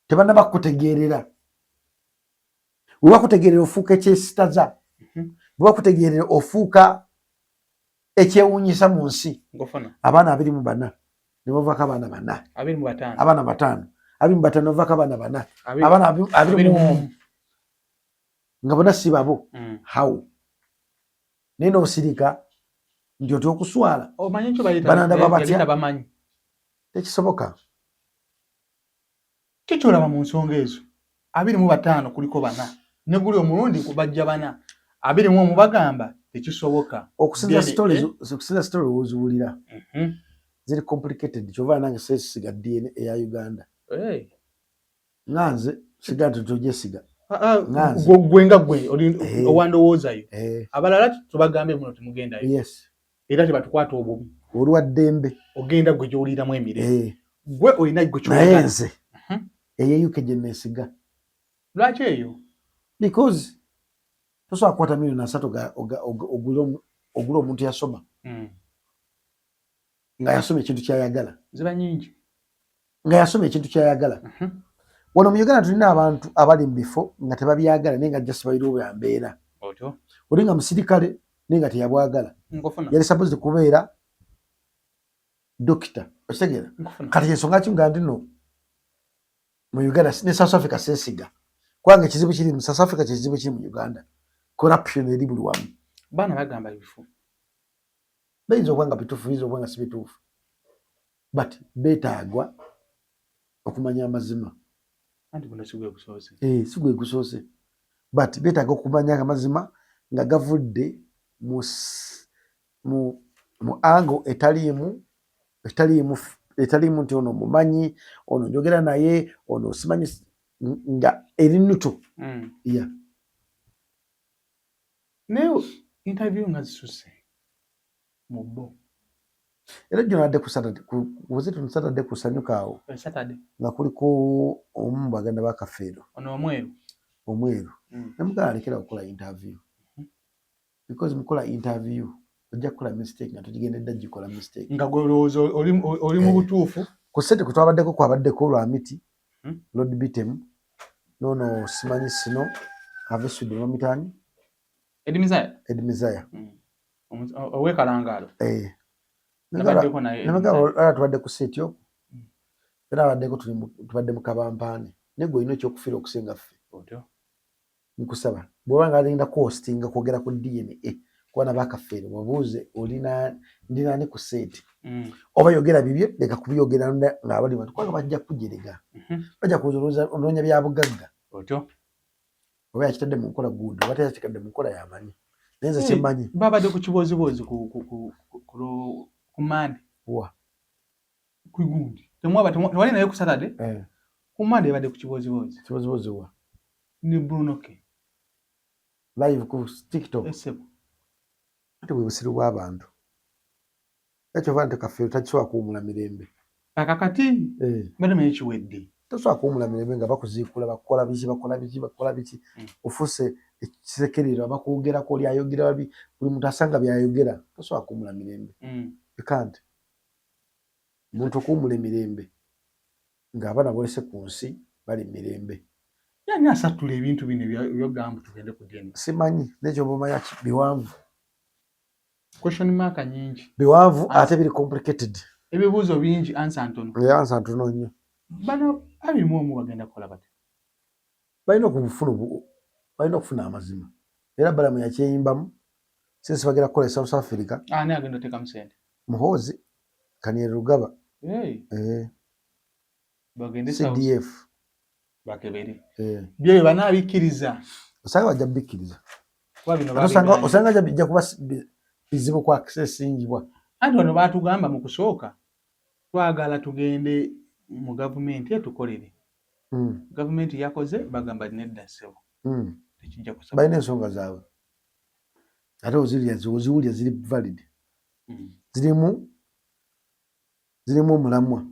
tebanaba kukutegeerera webakutegeerera ofuuka ekyesitaza bwebakutegeerera ofuuka ekyewuunyisa mu nsi abaana 24 ne bavako abaana bana abaana bataano 25 ne bavako abaana bana abaana 21 nga bona si babo mm. how naye n'osirika nti otya okuswala banandaba batya tekisoboka Kikyolaba mu nsonga ezo 25 kuliko bana ne guli omulundi bajja bana 21 bagamba tekisoboka. Okusinza story woziwulira ziri complicated kyova nange sesiga DNA eya Uganda nga nze siga nti togyesiga ah, ah, gwe nga gwe eh. owandowoozayo eh. abalala tubagambe muno temugendayo yes era tebatukwata obubi oli wa ddembe ogenda gwe gyowuliramu emirembe eh. gwe olina gwe naye nze eye UK gye neesiga lwaki eyo because tosobola kukwata 30 million ogule omuntu yasoma nga yasoma ekintu kyayagala ziba nyingi nga yasoma ekintu kyayagala wano mu Uganda tulina abantu abali mu bifo nga tebabyagala naye nga just balina bya mbeera oli nga musirikale naye nga teyabwagala yali supposed kubeera dokita okitegeera kati ensonga ki nga ndino mu Uganda ne South Africa sesiga kubanga ekizibu kiri mu South Africa kyekizibu kiri mu Uganda corruption eri buli wamu baana bagamba bifu bayinza okuba nga bituufu biyinza okuba nga si bituufu but beetaagwa okumanya amazima eh, si gwe gusoose but beetaaga okumanya amazima nga gavudde mu mu mu ango etaliimu etaliimu etaliimu nti ono mumanyi ono njogera naye ono simanyi nga eri nuto ya naye interview nga zisuse mu bo era jjo nadde ku Saturday was it on Saturday ku Sanyuka awo eh, Saturday nga kuliko omu mu baganda ba Kafeero ono omweru omweru namugamba alekera okukola interview because mukola interview ojja kukola mistake nga togigendedde gikola mistake nga gwolowooza oli mu eh. butuufu ku sente kwe twabaddeko kwabaddeko lwamiti Lord Bitem nono simanyi sino ave Sweden bamitani Ed Mizaya owekalangalo eh. Namugamba tubadde ku seeti okwo era abaddeko tubadde mu kabampaane naye gwe olina ekyokufiira okusinga ffe nkusaba bwoba nga agenda kuhostinga kwogera ku DNA kuba nabakafeere babuuze olina ndinani ku seeti oba yogera bibye leka kubyogera ng'abali bantu kubanga bajja kukujerega bajja kuza onoonya bya bugagga oba yakitadde mu nkola good oba teyakitadde mu nkola yamanyi naye nze kyemmanyi babadde ku kibooziboozi ku mande wa ku gundi temwaba tewali naye ku Saturday eh. Ku mande yabadde ku kibooziboozi kibooziboozi wa ne Bruno K live ku TikTok esebo ate bwe busiru bw'abantu ekyova nti Kafeero takisobola kuwumula mirembe paka kati eh. mbadde manyi kiwedde tosobola kuwumula mirembe nga bakuziikula bakukola biki bakola biki bakola biki ofuuse ekisekererwa bakwogerako oli ayogera babi buli muntu asanga byayogera tosobola kuwumula mirembe you can't omuntu okuwumula emirembe ng'abaana bolese ku nsi bali mirembe yani asattula ebintu bino ebyogamba tugende ku DNA simanyi nekyoba omanya biwanvu question mark nyingi biwanvu ate biri complicated ebibuuzo bingi answer ntono answer ntono nnyo bano 21 bagenda kukola bati balina okufuna balina okufuna amazima era Balamu yakyeyimbamu since bagenda kukola e South Africa ani agenda oteekamu sente Muhoozi Kanyerugaba eh. Bagende South CDF bakebere. Eh. Byo bye banaabikkiriza. Osanga bajja bikkiriza. Kuba bino Ate osanga babigaanye. osanga bijja kuba bizibu ku accessingibwa. Anti wano baatugamba mu kusooka twagala tugende mu gavumenti etukolere. Gavumenti yakoze bagamba nedda ssebo. Tekijja kusoboka. Balina ensonga zaabwe. Ate oziwulira ziri valid. Zirimu omulamwa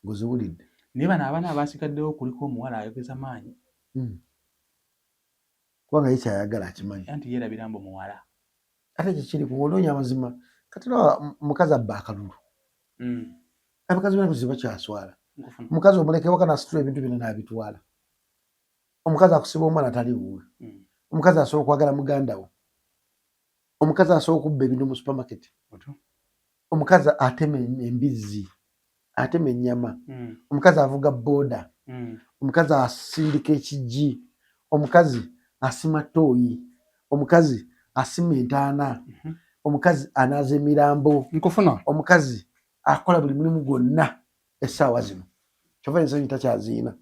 ng'oziwulidde. Naye bano abaana abasigaddewo kuliko omuwala ayogeza maanyi. Kubanga ye kyayagala akimanyi. Anti yeerabira mbu muwala. Ate kikiri ku onoonya amazima. Kati olaba mukazi abba akalulu. Abakazi b'ennaku zino bakyaswala. Nkufuna. Omukazi omuleka ewaka n'asitula ebintu byonna n'abitwala. Omukazi akusiba omwana atali wuwe. Omukazi asobola okwagala muganda wo. Omukazi asobola okubba ebintu mu supermarket. Otyo. Omukazi atema embizzi, atema ennyama. Omukazi avuga boda. Omukazi asindika ekijji. Omukazi asima ttooyi. Omukazi asima entaana. Omukazi anaaza emirambo. Nkufuna. Omukazi akola buli mulimu gwonna essaawa zino. Kyova ensonyi takyaziina.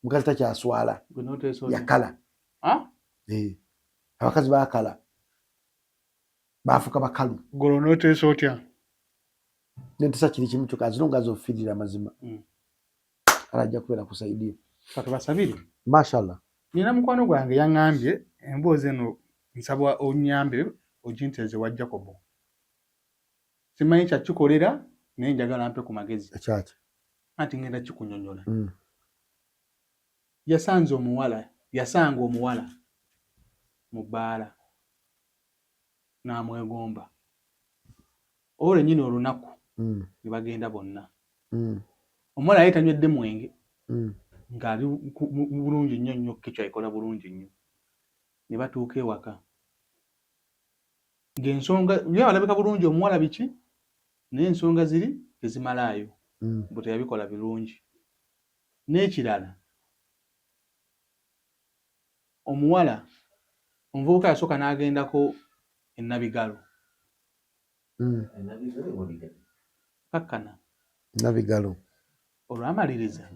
Omukazi takyaswala. Gwe n'oteesa otya? Yakala. Ah? Eh. Abakazi baakala. Baafuuka bakalu. Gwe n'oteesa otya? Nentesa kiri kimu kyokka as long as ofiirira amazima. Ala ajja kubeera kusaidia. Kati basabire. Mashallah. Nina mukwano gwange yaŋŋambye emboozi eno nsaba onnyambe oginteeze wa Jacobo. Simanyi kyakikolera naye njagala mpe ku magezi. Ekyaki? Anti ngenda kikunyonnyola. Yasanze omuwala, yasanga omuwala mu bbaala n'amwegomba. Olwo lwennyini olunaku ne bagenda bonna. Omuwala yali tanywedde mwenge ng'ali bulungi nnyo nnyo, kicwa ekola bulungi nnyo. Ne batuuka ewaka. Ng'ensonga ye alabika bulungi omuwala biki naye ensonga ziri tezimalaayo. Mbu teyabikola birungi. N'ekirala omuwala omuvubuka yasooka n'agendako e Nabigalo. Kakkana. Nabigalo. Olwamaliriza.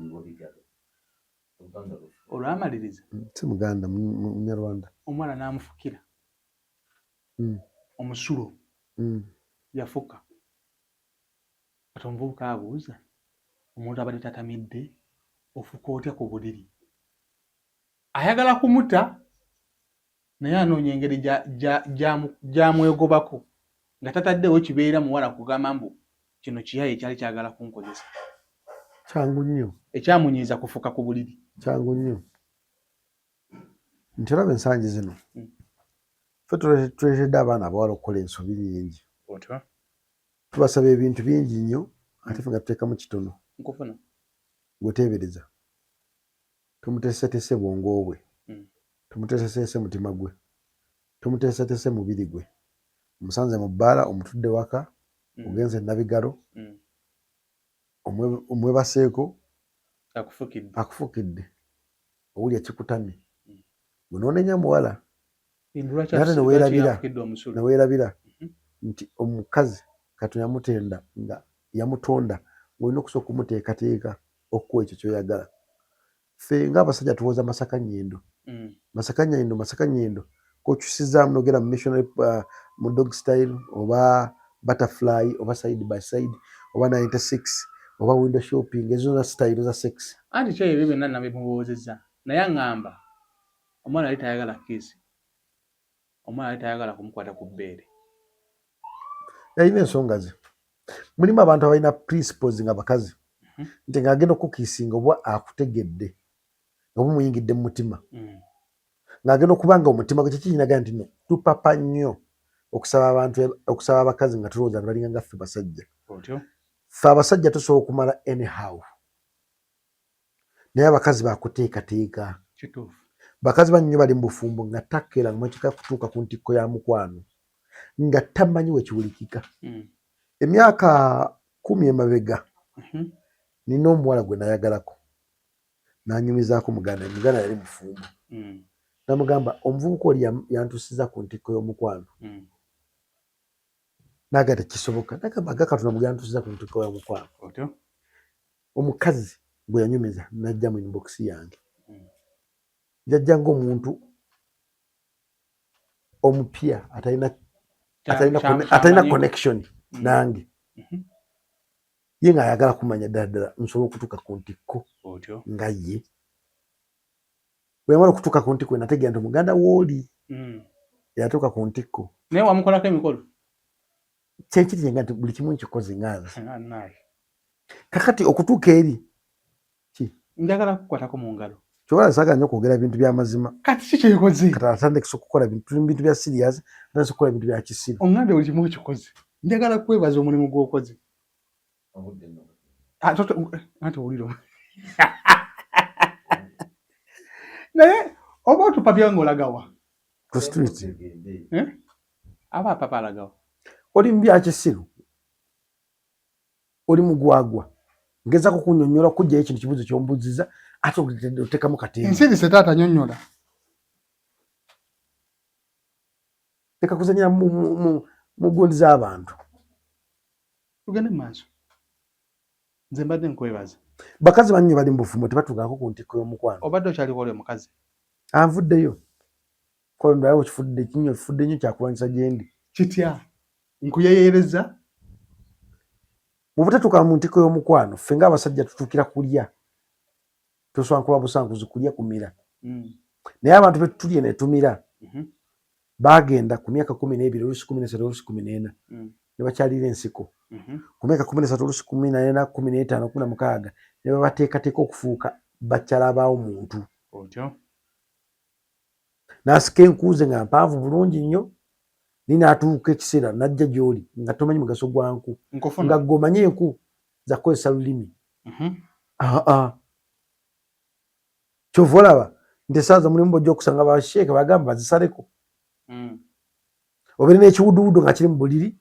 Olwamaliriza. Si Muganda, Munyarwanda. Omuwala n'amufukira. Omusulo. Yafuka. Kati omuvubuka abuuza omuntu abadde tatamidde ofuka otya ku buliri? Ayagala kumuta naye anoonya engeri gy'amwegobako nga tataddewo kibeera muwala kugamba mbu kino kiyaye kyali kyagala kunkozesa. Kyangu nnyo. Ekyamunyiiza kufuka ku buliri. Kyangu nnyo. Nti olaba ensangi zino. Ffe tuleetedde abaana abawala okukola ensobi nnyingi. Otyo. Tubasaba ebintu bingi nnyo ate ffe nga tuteekamu kitono. Nkufuna. Gweteebereza. Tumuteeseteese bwongo bwe. Tumuteeseteese mutima gwe. Tumuteeseteese mubiri gwe. Omusanze mu bbaala, omutudde waka, ogenze Nabigalo, omwebaseeko, Akufukidde. Akufukidde. Owulira kikutamye. Gwe n'onenya muwala. Lwaki Naye ate ne weerabira, yafukidde omusulo? Ne weerabira nti omukazi Katonda yamutenda nga yamutonda ng'olina okusooka okumuteekateeka okukuwa ekyo ky'oyagala. Ffe ng'abasajja tuwoza Masaka Nnyindo. Masaka Nnyindo, Masaka Nnyindo. K'okyusizaamu n'ogenda mu missionary, mu dog style oba butterfly oba side by side oba 96 oba window shopping, ezo zonna style za sex. Anti kyo ebyo byonna nabimubuuzizza naye aŋŋamba omwana yali tayagala kiss. Omwana yali tayagala kumukwata ku bbeere. Yalina ensonga ze. Mulimu abantu abalina principles nga bakazi. Nti ng'agenda okukiisinga oba akutegedde oba omuyingidde mu mutima. Ng'agenda okuba nga omutima gwe kiki nti no tupapa nnyo okusaba abantu, okusaba abakazi nga tulowooza nti balinga nga ffe basajja. Otyo. Ffe abasajja tusobola okumala anyhow. Naye abakazi bakuteekateeka. Kituufu. Bakazi bannyo bali mu bufumbo nga takkeera nga mwekika kutuuka ku ntikko ya mukwano nga tamanyi we kiwulikika. Emyaka 10 emabega nina omuwala gwe nayagalako n'anyumizaako muganda, muganda yali mufumbo. Namugamba omuvubuka oli yantuusizza ku ntikko y'omukwano. N'agamba tekisoboka. N'agamba aga Katonda yantuusizza ku ntikko y'omukwano. Otyo. Omukazi gwe yanyumiza najja mu inbox yange jajja ng'omuntu omupya atalina atalina connection nange ye ng'ayagala kumanya ddala ddala nsobola okutuuka ku ntikko nga ye. Bwe yamala okutuuka ku ntikko nategeera nti omuganda wooli yatuuka ku ntikko. Naye wamukolako emikolo? Kyekiri nga nti buli kimu nkikoze nga nze. Kakati okutuuka eri ki? Njagala kukwatako mu ngalo. Kyoba saagala nnyo kwogera bintu bya mazima. Kati ki kyekoze? Kati atandikisa okukola bintu, tuli mu bintu bya serious, atandise okukola ebintu bya kisiru. Ongambye buli kimu okikoze. Njagala kwebaza omulimu gw'okoze. Ah, anti owulira naye oba otupapya ng'olagawa ku street eh? Aba apapa alagawa. Oli mu bya kisiru, oli mugwagwa, ngezako kunyonyola kujjayo ekintu kibuzo kyombuziza ate otekamu katemba. Nsirise taata, nyonyola. Leka kuzanyira mu gundi z'abantu. Tugende mu maaso, nze mbadde nkwebaza. Bakazi bannyo bali mu bufumbo tebatuukako ku ntikko y'omukwano. Obadde okyaliko oli omukazi? Anvuddeyo konaye okifudde kinyo, kifudde nnyo kyakulwanyisa gyendi. Kitya nkuyeyeereza? Mu butatuuka mu ntikko y'omukwano, ffe ng'abasajja tutuukira kulya, toswankulwa busankuzi kulya kumira. Naye abantu betutulye netumira bagenda ku myaka 12, olusi 13, olusi 14, ne bakyalira ensiko. Ku myaka 13, olusi 14, 15, 16, ne babateekateeka okufuuka bakyala baawo muntu. Otyo. N'asika enkuuze nga mpanvu bulungi nnyo, naye n'atuuka ekiseera n'ajja gy'oli nga tomanyi mugaso gwa nku, nga gwe omanyi enku za kukozesa lulimi. Aa, kyova olaba nti esaaza mulimu bojja okusanga basheeka bagamba bazisaleko. Obeere n'ekiwuduwudu nga kiri mu buliri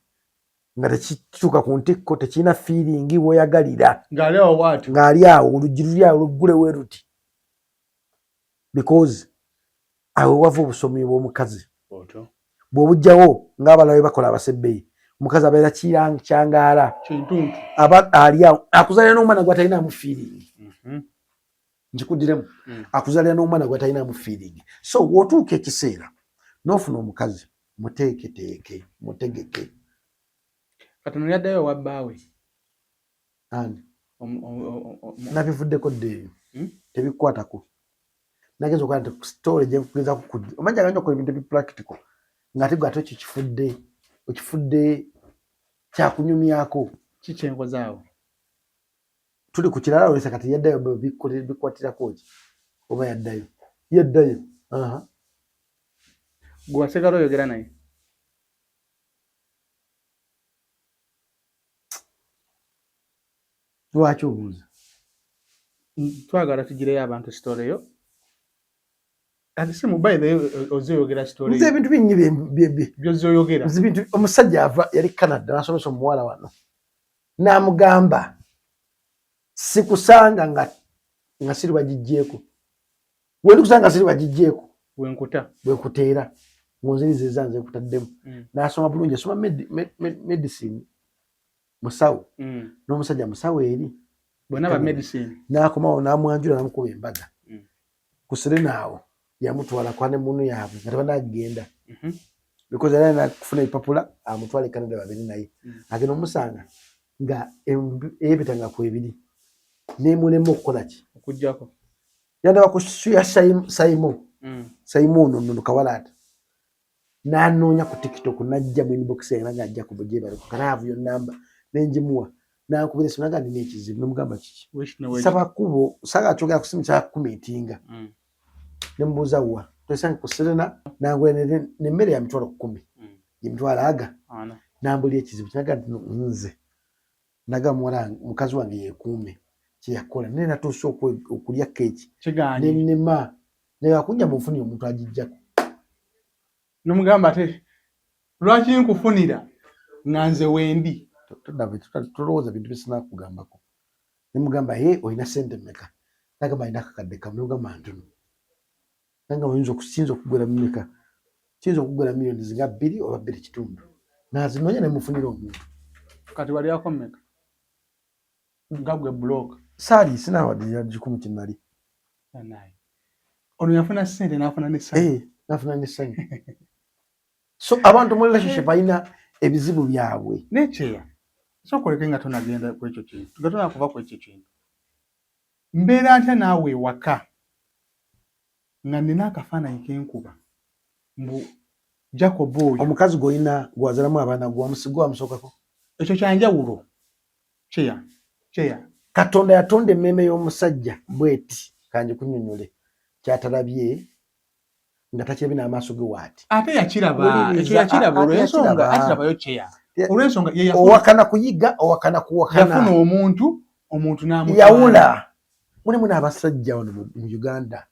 nga tekituuka ku ntikko, tekirina feeling weoyagalira, ng'ali awo bw'atyo, ng'ali awo, oluggi luli awo luggule we luti, because awo wava obusomi bw'omukazi. Otyo. Bw'obugjawo ng'abalala bwe bakola abasebbeyi, omukazi abeera kyangaala, kintuntu, aba ali awo akuzaalira n'omwana gw'atalinamu feeling. Nkikuddiramu. Akuzaalira n'omwana gw'atalinamu feeling. So w'otuuka ekiseera n'ofuna omukazi, muteeketeeke, mutegeke. Katono yaddayo ewa bbaawe. Ani? Nabivuddeko dda eyo. Tebikukwatako. Nagenza okukola nti story gye nkugezaako kujja, omanyi njagala nnyo okukola ebintu ebi practical, ng'ate gwe ate ekyo kifudde okifudde kyakunyumyako. Ki kyenkoze awo? Tuli ku kirala olesa kati yaddayo bikwatirako ki oba yaddayo yaddayo. Aha. Gwe wasigala oyogera naye? Lwaki obuuza? Twagala tugireyo abantu story yo. Ati si mu by the way ozze oyogera story. Nze ebintu bingi byozze oyogera. Nze bintu omusajja ava yali Canada n'asomesa omuwala wano n'amugamba sikusanga nga siri bagiggyeko, wendikusanga nga siri bagiggyeko wenkuta bwenkuteera ng'onziriziza nze nkutaddemu. N'asoma bulungi, asoma medicine, musawo. N'omusajja musawo eri. Bonna ba medicine. N'akomawo n'amwanjula n'amukuba embaga. Ku Serena awo yamutwala ku honeymoon yaabwe nga tebanagenda, because yali alina kufuna ebipapula amutwale e Canada babiri naye. Agenda omusanga nga eyepeta nga kwebiri nemulema okukola ki? Okujjako. Yandaba ku ya Saimo. Saimo ono nno kawala ati n'anoonya ku TikTok n'ajja mu inbox yange naga ajja ku bujebale can I have your number, nenjimuwa nankubira esimu naga nina ekizibu, nemugamba kiki? Saba kubo saga kyogera ku simu kyakumiitinga. Nemubuuza wa twesange ku Serena, nangula nemmere ya 100,000, emitwalo aga nambuli ekizibu kinaga nti nze naga muwala mukazi wange yekuume kyeyakola naye natuuse okulya keeki nenema naye akunja munfunire omuntu agijjako. Nomugamba ate lwaki nkufunira nga nze wendi? Tolowooza bintu byesina kugambako. Nemugamba ye olina sente mmeka? Nagamba alina akakadde kamu. Nemugamba ntono. Nagamba oyinza kiyinza okugwera mumeka? Kiyinza okugwera miliyoni zinga 2 oba 2.5. Nazinoonya nemufunira omuntu. Kati walyako mmeka nga gwe block? Saali sinawadde 100 kinali. Ono yafuna ssente n'afuna n'essanyu. Eh, n'afuna n'essanyu. So abantu mu relationship balina ebizibu byabwe. Nekyeya sokoleke nga tonagenda ku ekyo kintu, nga tonakuva ku ekyo kintu, mbeera ntya naawe ewaka nga nina akafaananyi kenkuba mbu Jacob oyo. Omukazi gw'olina gwazalamu abaana gwamusigo wamusookako. Ekyo kyanjawulo kyeya kyeya. Katonda yatonda emmeeme y'omusajja bweti, kanji kunyonyole kyatalabye nga takirabye n'amaaso ge waati. Ate yakiraba, ekyo yakiraba olw'ensonga akirabayo kyeya olw'ensonga ye owakana kuyiga, owakana kuwakana. Yafuna omuntu, omuntu n'amutwala. Yawula. Mulimu n'abasajja wano mu Uganda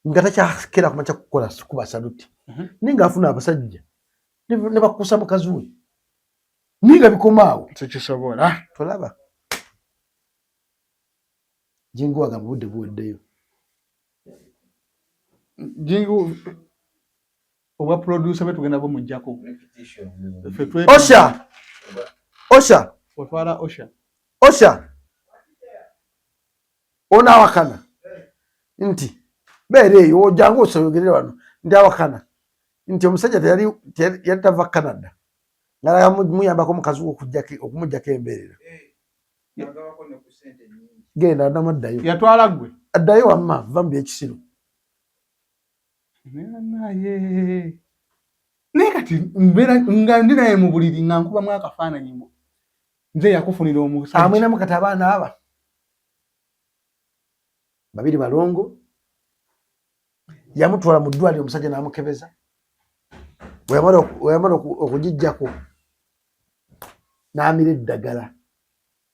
nga takyakera kumakya kukola kuba saluti. Naye ng'afuna abasajja ne bakusa mukazi we. Naye nga bikoma awo. Tekisobola. Tolaba. Jingu wagamba obudde buweddeyo. Jingu obwa producer bwe tugenda bumuggyako. Osha. Osha. Otwala Osha. Osha. Onaawakana nti beera eyo ojjangu osoyogerere wano nti awakana nti omusajja yali tava Canada ngalaga muyambako mukazi we okumuggyako embeerera. Genda addamu addayo. Yatwala ggwe. Addayo wamma va mu byekisiru. Naye naye kati mbeera nga ndi naye mu buliri nga nkubamu akafaananyi mbu nze yakufunira omusajja. Amwenamu kati abaana aba babiri balongo yamutwala mu ddwaliro omusajja n'amukebeza weyamala okugijjako n'amira eddagala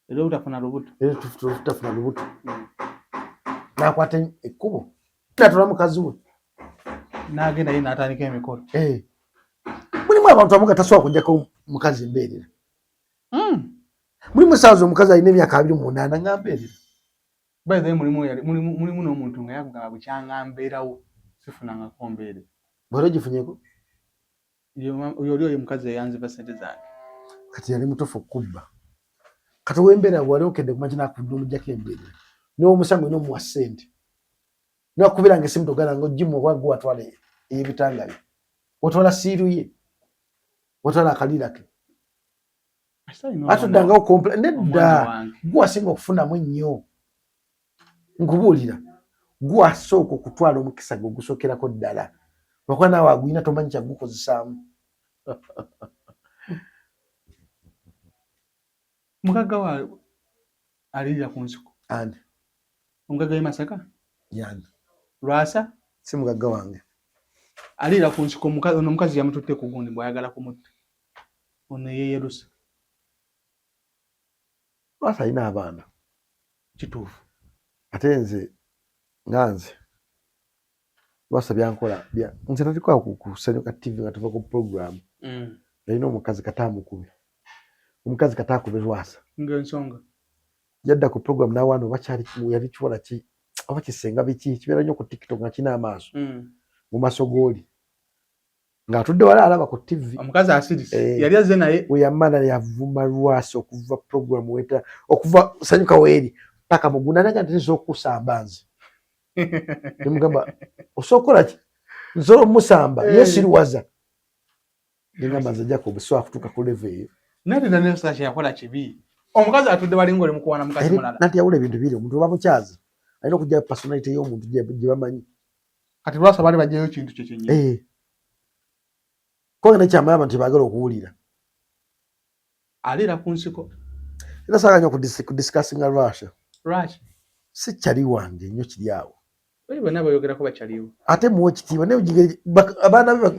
eryobutafuna lubuto, eryobutafuna lubuto n'akwata ekkubo n'atwala mukazi we n'agenda ye n'atandika emikolo. Mulimu abantu abamu nga tasobola kujjako mukazi mbeerera. Mulimu essaawa omukazi alina emyaka 28 nga mbeerera. By the way, mulimu n'omuntu nga yakugamba bukyanga mbeerawo sifunangako mbeere. Bw'oli ogifunyeko? Oyo oli oyo mukazi eyanziba ssente zange. Kati yali mutuufu okukubba. Kati ow'embeera wali okedde kumakya n'omuggyako embeerera. N'omusango olina omuwa ssente. N'akubiranga essimu togala nga ogimuwa kuba gwe watwala ey'ebitanga bye. Watwala siiru ye. Watwala akalira ke. Atuddangawo nedda gwe wasinga okufunamu ennyo. Nkubuulira gwe wasooka okutwala omukisa gwe ogusookerako ddala. Lwakuba naawe agulina tomanyi kyagukozesaamu. Mugagga wa alirira ku nsiko. Ani? Omugagga w'e Masaka? Yani. Lwasa? Si mugagga wange. Alirira ku nsiko ono omukazi yamututte ku gundi bw'ayagala kumutta. Ono yeeyerusa. Lwasa alina abaana. Kituufu. Ate nze nga nze Lwasa byankola nze natikola ku Sanyuka TV nga tuva ku program. Nalina omukazi kata amukube. Omukazi kata akube Lwasa. Ng'ensonga. Yadda ku program n'awaana oba kyali yali kiwala ki oba kisenga biki kibeera nnyo ku TikTok nga kirina amaaso. Mu maaso g'oli. Ng'atudde wala alaba ku TV. Omukazi asirise. Yali azze naye. We yamala yavuma Lwasa okuva program weta okuva Sanyuka weeri paka mugunda naga nti nsobola okukusamba nze. Ne mugamba osobola kukola ki? Nsobola omusamba ye siruwaza. Ne ngamba nze Jacob sobola kutuuka ku level eyo. Nati Daniel Sasha yakola kibi. Omukazi atudde wali ng'oli mukuwana mukazi mulala. Nati yawula ebintu biri omuntu oba mukyazi alina okujja personality y'omuntu gye bamanyi. Kati Lwasa baali baggyayo kintu kye kyennyini. Kubanga nekyamala abantu tebaagala okuwulira. Aliira ku nsiko. Era saagala nnyo kudiscussinga Lwasa. Lwaki? Si kyali wange nnyo kiri awo. Bali bonna bayogerako bakyaliwo. Ate muwe ekitiibwa naye abaana be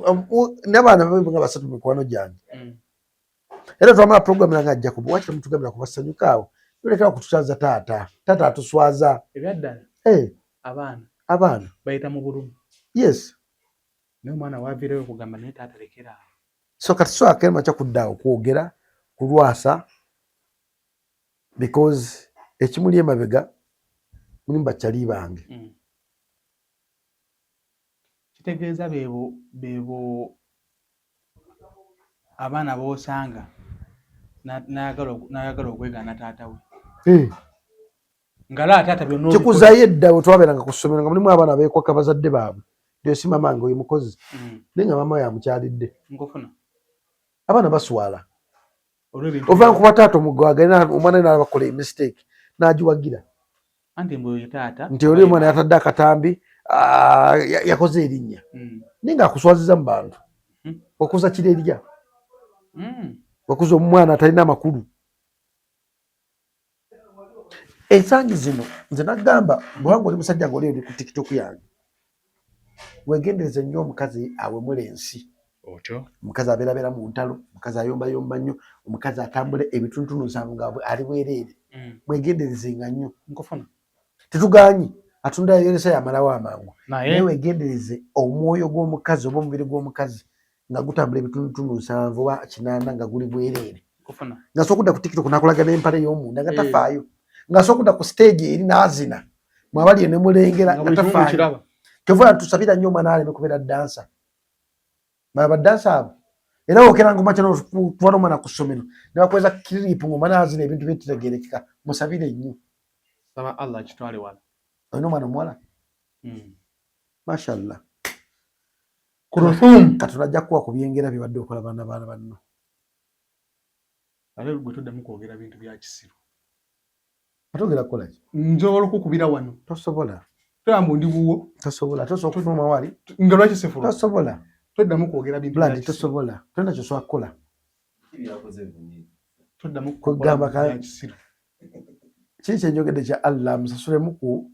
n'abaana be nga basatu mikwano gyange. Era twamala program nange ajja kuba wakiri mutugambira kubasanyuka awo. Tulekera kutuswaza taata. Taata atuswaza. Ebyaddala. Abaana. Abaana. Bayita mu bulumi. Yes. Naye omwana waaviireyo okugamba naye taata lekera awo. So kati so akema kya kudda awo kwogera ku Lwasa because ekimuli emabega mulimu bakyali bange. Kitegeeza beebo abaana b'osanga n'ayagala okwegaana taata we. Nga laa taata byonna obikoze. Kikuzayo edda bwe twabeeranga ku ssomero nga mulimu abaana abeekwaka bazadde baabwe nti osi maama wange oyo mukozi naye nga maama we amukyalidde. Nkufuna. Abaana baswala. Olw'ebintu Ova nkuba taata omuggo agenda omwana we n'alaba kola emistake n'agiwagira. Anti mbu oyo taata. Nti oli omwana yatadde akatambi yakoze erinnya. Naye ng'akuswaziza mu bantu. Wakuza kirerya. Wakuza omwana atalina amakulu. Ensangi zino nze nagamba bwanga oli musajja ng'oli oli ku TikTok yange wegendereze nnyo omukazi awemula ensi. Otyo. Omukazi abeerabeera mu ntalo, omukazi ayombayomba nnyo, omukazi atambula ebituntundu nsanvu nga ali bwereere. Mwegenderezenga nnyo. Nkufuna. Tetugaanyi atunda yayolesa yamalawo amangu. Naye Naye wegendereze omwoyo gw'omukazi oba omubiri gw'omukazi nga gutambula ebitundutundu 70 oba 80 nga guli bwereere. Nkufuna. Nga asobola okudda ku TikTok n'akolaga n'empale y'omunda nga tafaayo. Nga asobola okudda ku stage eri n'azina. Mwabali ne mulengera Nga nga buli kimu tafaayo. mukiraba. Kyova tusabira nnyo omwana aleme kubeera dansa. Baba dansa abo. Era wokera ngoma kyano kutwala omwana ku ssomero ne bakweza clip ng'omwana azina ebintu bitegeerekeka musabire nnyo. Saba Allah akitwale wala. Olina omwana omuwala? Mashallah. Kuruthum. Katonda ajja kukuwa ku byengera by'obadde okola baana baana banno. Ate gwe toddamu kwogera bintu bya kisiru. Ate ogenda kukola ki? Nsobola okukubira wano. Tosobola. Tolaba mbu ndi wuwo. Tosobola. Tosobola okufuluma wali. Nga lwaki sifuluma? Tosobola. Toddamu kwogera bintu bya Blood, kisiru. tosobola. Tolina ky'osobola kukola. Toddamu Kugamba kukola bintu bya kisiru. Kiki kye njogedde kya Allah musasulemu ku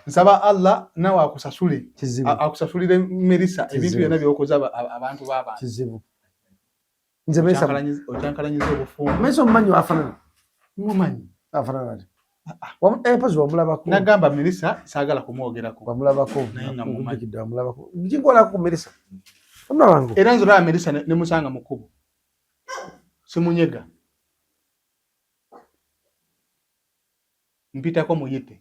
Nsaba Allah nawe akusasule. Kizibu. Akusasulire Melissa ebintu Kizibu. byonna by'okoze abantu b'abantu. Kizibu. Nze Melissa Okyankalanyiza obufumbo. Melissa omumanyi afaanana? Mumanyi. Afaanana atya? Mpozi wamulabako. Nagamba Melissa saagala kumwogerako. Wamulabako. Naye nga mumanyi. Nkujjukidde wamulabako. Nkinkolako ku Melissa. Wamulabango. Era nze olaba Melissa ne musanga mu kkubo. Simunyega. Mpitako muyite.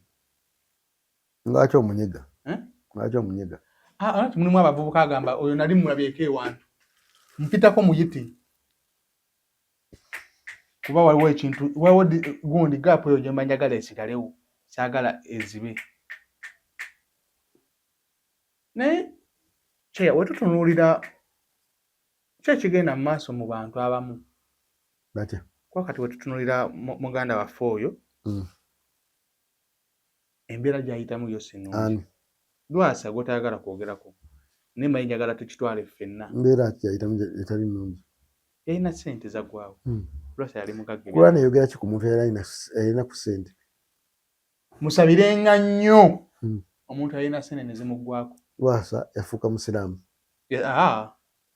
Lwaki omunyega? Eh? Lwaki omunyega? Anti mulimu abavubuka agamba oyo nali mulabyeko ewantu. Mpitako muyite. Kuba waliwo ekintu, waliwo gundi gap eyo gye mba njagala esigalewo. Saagala ezibe. Naye kyeya we tutunuulira ki ekigenda mu maaso mu bantu abamu. Batya? Kuba kati we tutunuulira muganda waffe oyo. Embeera gy'ayitamu yo si nnungi. Ani? Lwasa gw'otayagala kwogerako. Naye mmanyi njagala tukitwale ffenna. Mbeera ki gy'ayitamu etali nnungi? Yalina ssente zaggwaawo. Lwasa yali mugagga. Kulaani eyogera ki ku muntu eyalina ku ssente? Musabirenga nnyo omuntu alina ssente ne zimuggwaako. Lwasa yafuuka musiraamu.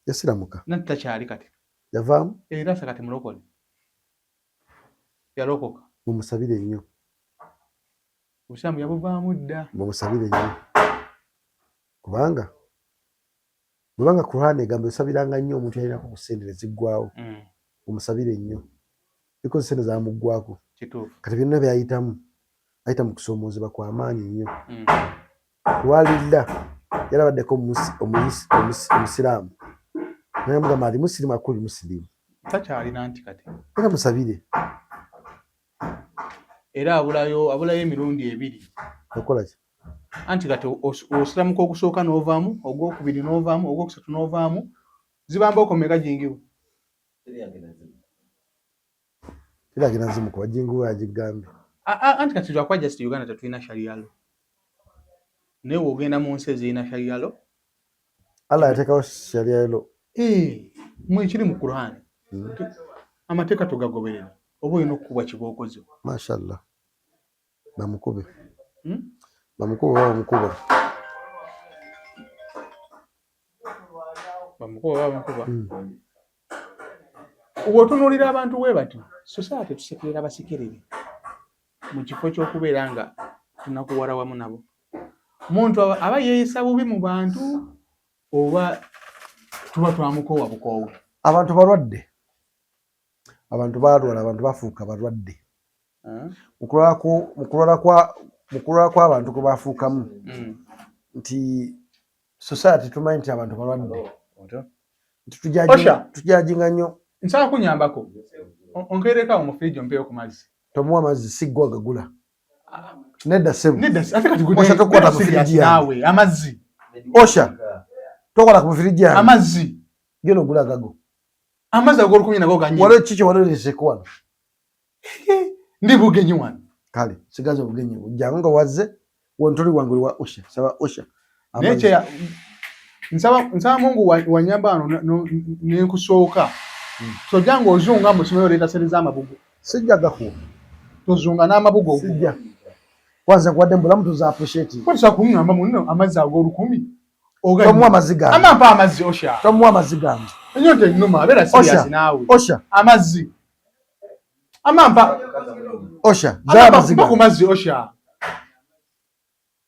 Yasiramuka. Nanti takyali kati. Yavaamu? Lwasa kati mulokole. Yalokoka. Mumusabire nnyo. Obusiraamu yabuvaamu dda. Mumusabire nnyo. Kubanga bwebanga Quran egamba osabiranga nnyo omuntu yalinako ku ssente ne ziggwaawo. Omusabire nnyo. Because ssente zamuggwako. Kituufu. Kati byonna by'ayitamu, ayita mu kusoomoozebwa kwa maanyi nnyo. Lwalidda yalabaddeko omusiraamu. Naye mugamba ali musirimu akuli musirimu. Takyalina nti kati. Era musabire. Era abulayo emirundi ebiri. Okola ki? Anti kati osiramuka ogusooka n'ovaamu, ogwokubiri n'ovaamu, ogwokusatu n'ovaamu, zibamba okomeka jingiwo. Teri agenda zimukuba, jingiwo agigambye. Anti kati lwakuba just Uganda tetulina sharia law. Naye w'ogenda mu nsi ezirina sharia law. Allah yateekawo sharia law. Mwe kiri mu Quran. Amateeka togagoberera. Oba olina okukubwa kibookozo. Mashallah. Bamukube. Bamukube oba bamukuba? Bamukuba oba bamukuba? Bw'otunuulira abantu bwe batyo, society tusekerera basekerere mu kifo ky'okubeera nga tunakuwala wamu nabo. Omuntu aba yeeyisa bubi mu bantu oba tuba twamukoowa bukoowe. Abantu balwadde. Abantu balwala, abantu bafuuka balwadde. Mu kulwala kw'abantu kwe bafuukamu. Nti society tumanyi nti abantu balwadde. Nti tujajinga nnyo. Nsaba kunyambako. Onkeereko awo mu fridge ompeeyo ku mazzi. Tomuwa amazzi, si ggwe agagula. Nedda ssebo. Nedda, ate kati gwe Osha, tokwata mu firiji yange. Naawe amazzi. Osha, tokwata ku firiji yange. Amazzi. Genda ogula agago. Amazzi ag'olukumi nago ganyi. Waliwo kiki waliwo leseko wano? Ndi bugenyi wano. Kale, sigaza obugenyi bwo. Jangu nga wazze, wontoli wange oli wa Osha. Saba Osha. Naye kye nsaba Mungu wanyamba wano nenkusooka. Tojja ng'ozunga mu ssomero oleeta ssente z'amabugo. Sijja gakuwa. Tozunga n'amabugo. Sijja. Kwanza nkuwadde mbulamu tuza appreciate. Kwanza kuŋŋamba munno amazzi ag'olukumi. Tomuwa amazzi gange. Ama mpa amazzi Osha. Tomuwa amazzi gange. Ennyonta ennuma abeera serious naawe. Osha. Amazzi. Ama mpa. Osha. Zaa amazzi gange. Mpa ku mazzi Osha.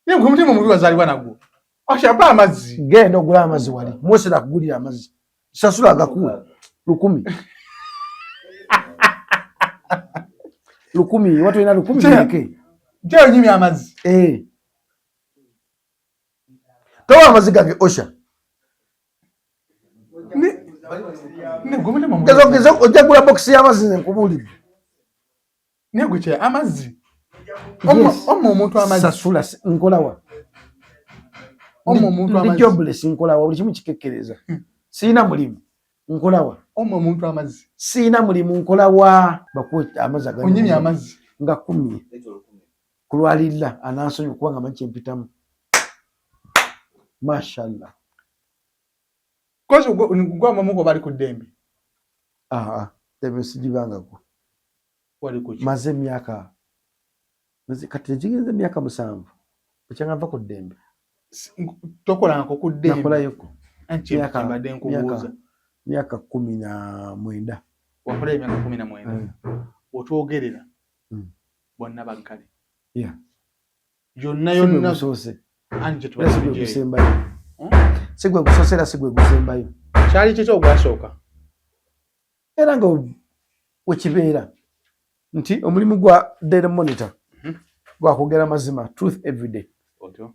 Naye gwe omutima omubi wazaalibwa nagwo. Osha mpa amazzi. Genda ogule amazzi wali. Mwese nakugulira amazzi. Sasula agakuwe. 1000. 1000, watu ina 1000 bireke. Njoo nyimya amazzi. Towa amazzi gange Osha. Ne gwe omutima omubi. Gezo gezo ojja kugula box y'amazzi nze nkubuulidde. Ne gwe kye amazzi. Yes. Omma omuntu amazzi. Sasula nkolawa. Omma omuntu Ndi amazzi. jobless nkolawa buli kimu kikekkereza. Sirina mulimu nkolawa. Omma omuntu amazzi. Sirina mulimu nkolawa. Bakuwe amazzi agali. Onyimye amazzi. Nga 10. Kulwalirira anansonyiwa kubanga amanyi kye mpitamu. Mashallah. Kozi gwa mamuko bali ku ddembe. Ddembe sigibangako. Wali ku ki? Maze emyaka, maze kati ekigenze emyaka 7 ekyanga nva ku ddembe. Tokolangako ku ddembe. Nakolayoko. Anti mbadde nkubuuza. Myaka 19. Wakola emyaka 19. Otwogerera. Bonna baggale. Yonna yonna. Gusoose. Anti Era si gwe gusembayo. Si gwe gusoose era si gwe gusembayo. Kyali kiki ogwasooka? Era nga wekibeera nti omulimu gwa Daily Monitor gwa kwogera mazima, truth everyday.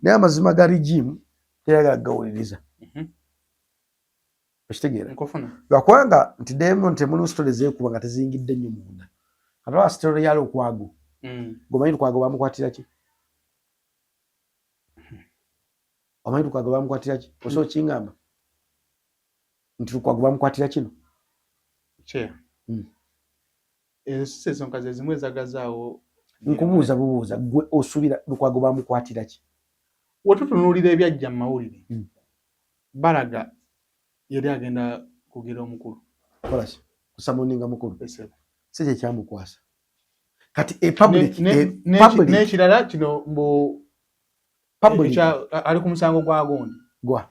Naye amazima ga regime teyagala gawuliriza. Okitegeera? Lwakubanga nti Daily Monitor mulimu story zeekuba nga teziyingidde nnyo munda. Kati olaba story ya Lukwago. Ng'omanyi Lukwago bamukwatira ki? Omanyi Lukwago bamukwatira ki? Osobola okingamba nti Lukwago bamukwatira kino? Ezo si ensonga ze zimu ezagazaawo. Nkubuuza bubuuza, ggwe osuubira Lukwago bamukwatira ki? Wetutunuulira ebyajja mu mawulire, balaga yali agenda kugira omukulu. Kola ki? Kusamoninga mukulu. Si kye kyamukwasa. Kati e public, public. N'ekirala kino mbu Public. Ali ku musango gwa gundi. Gwa.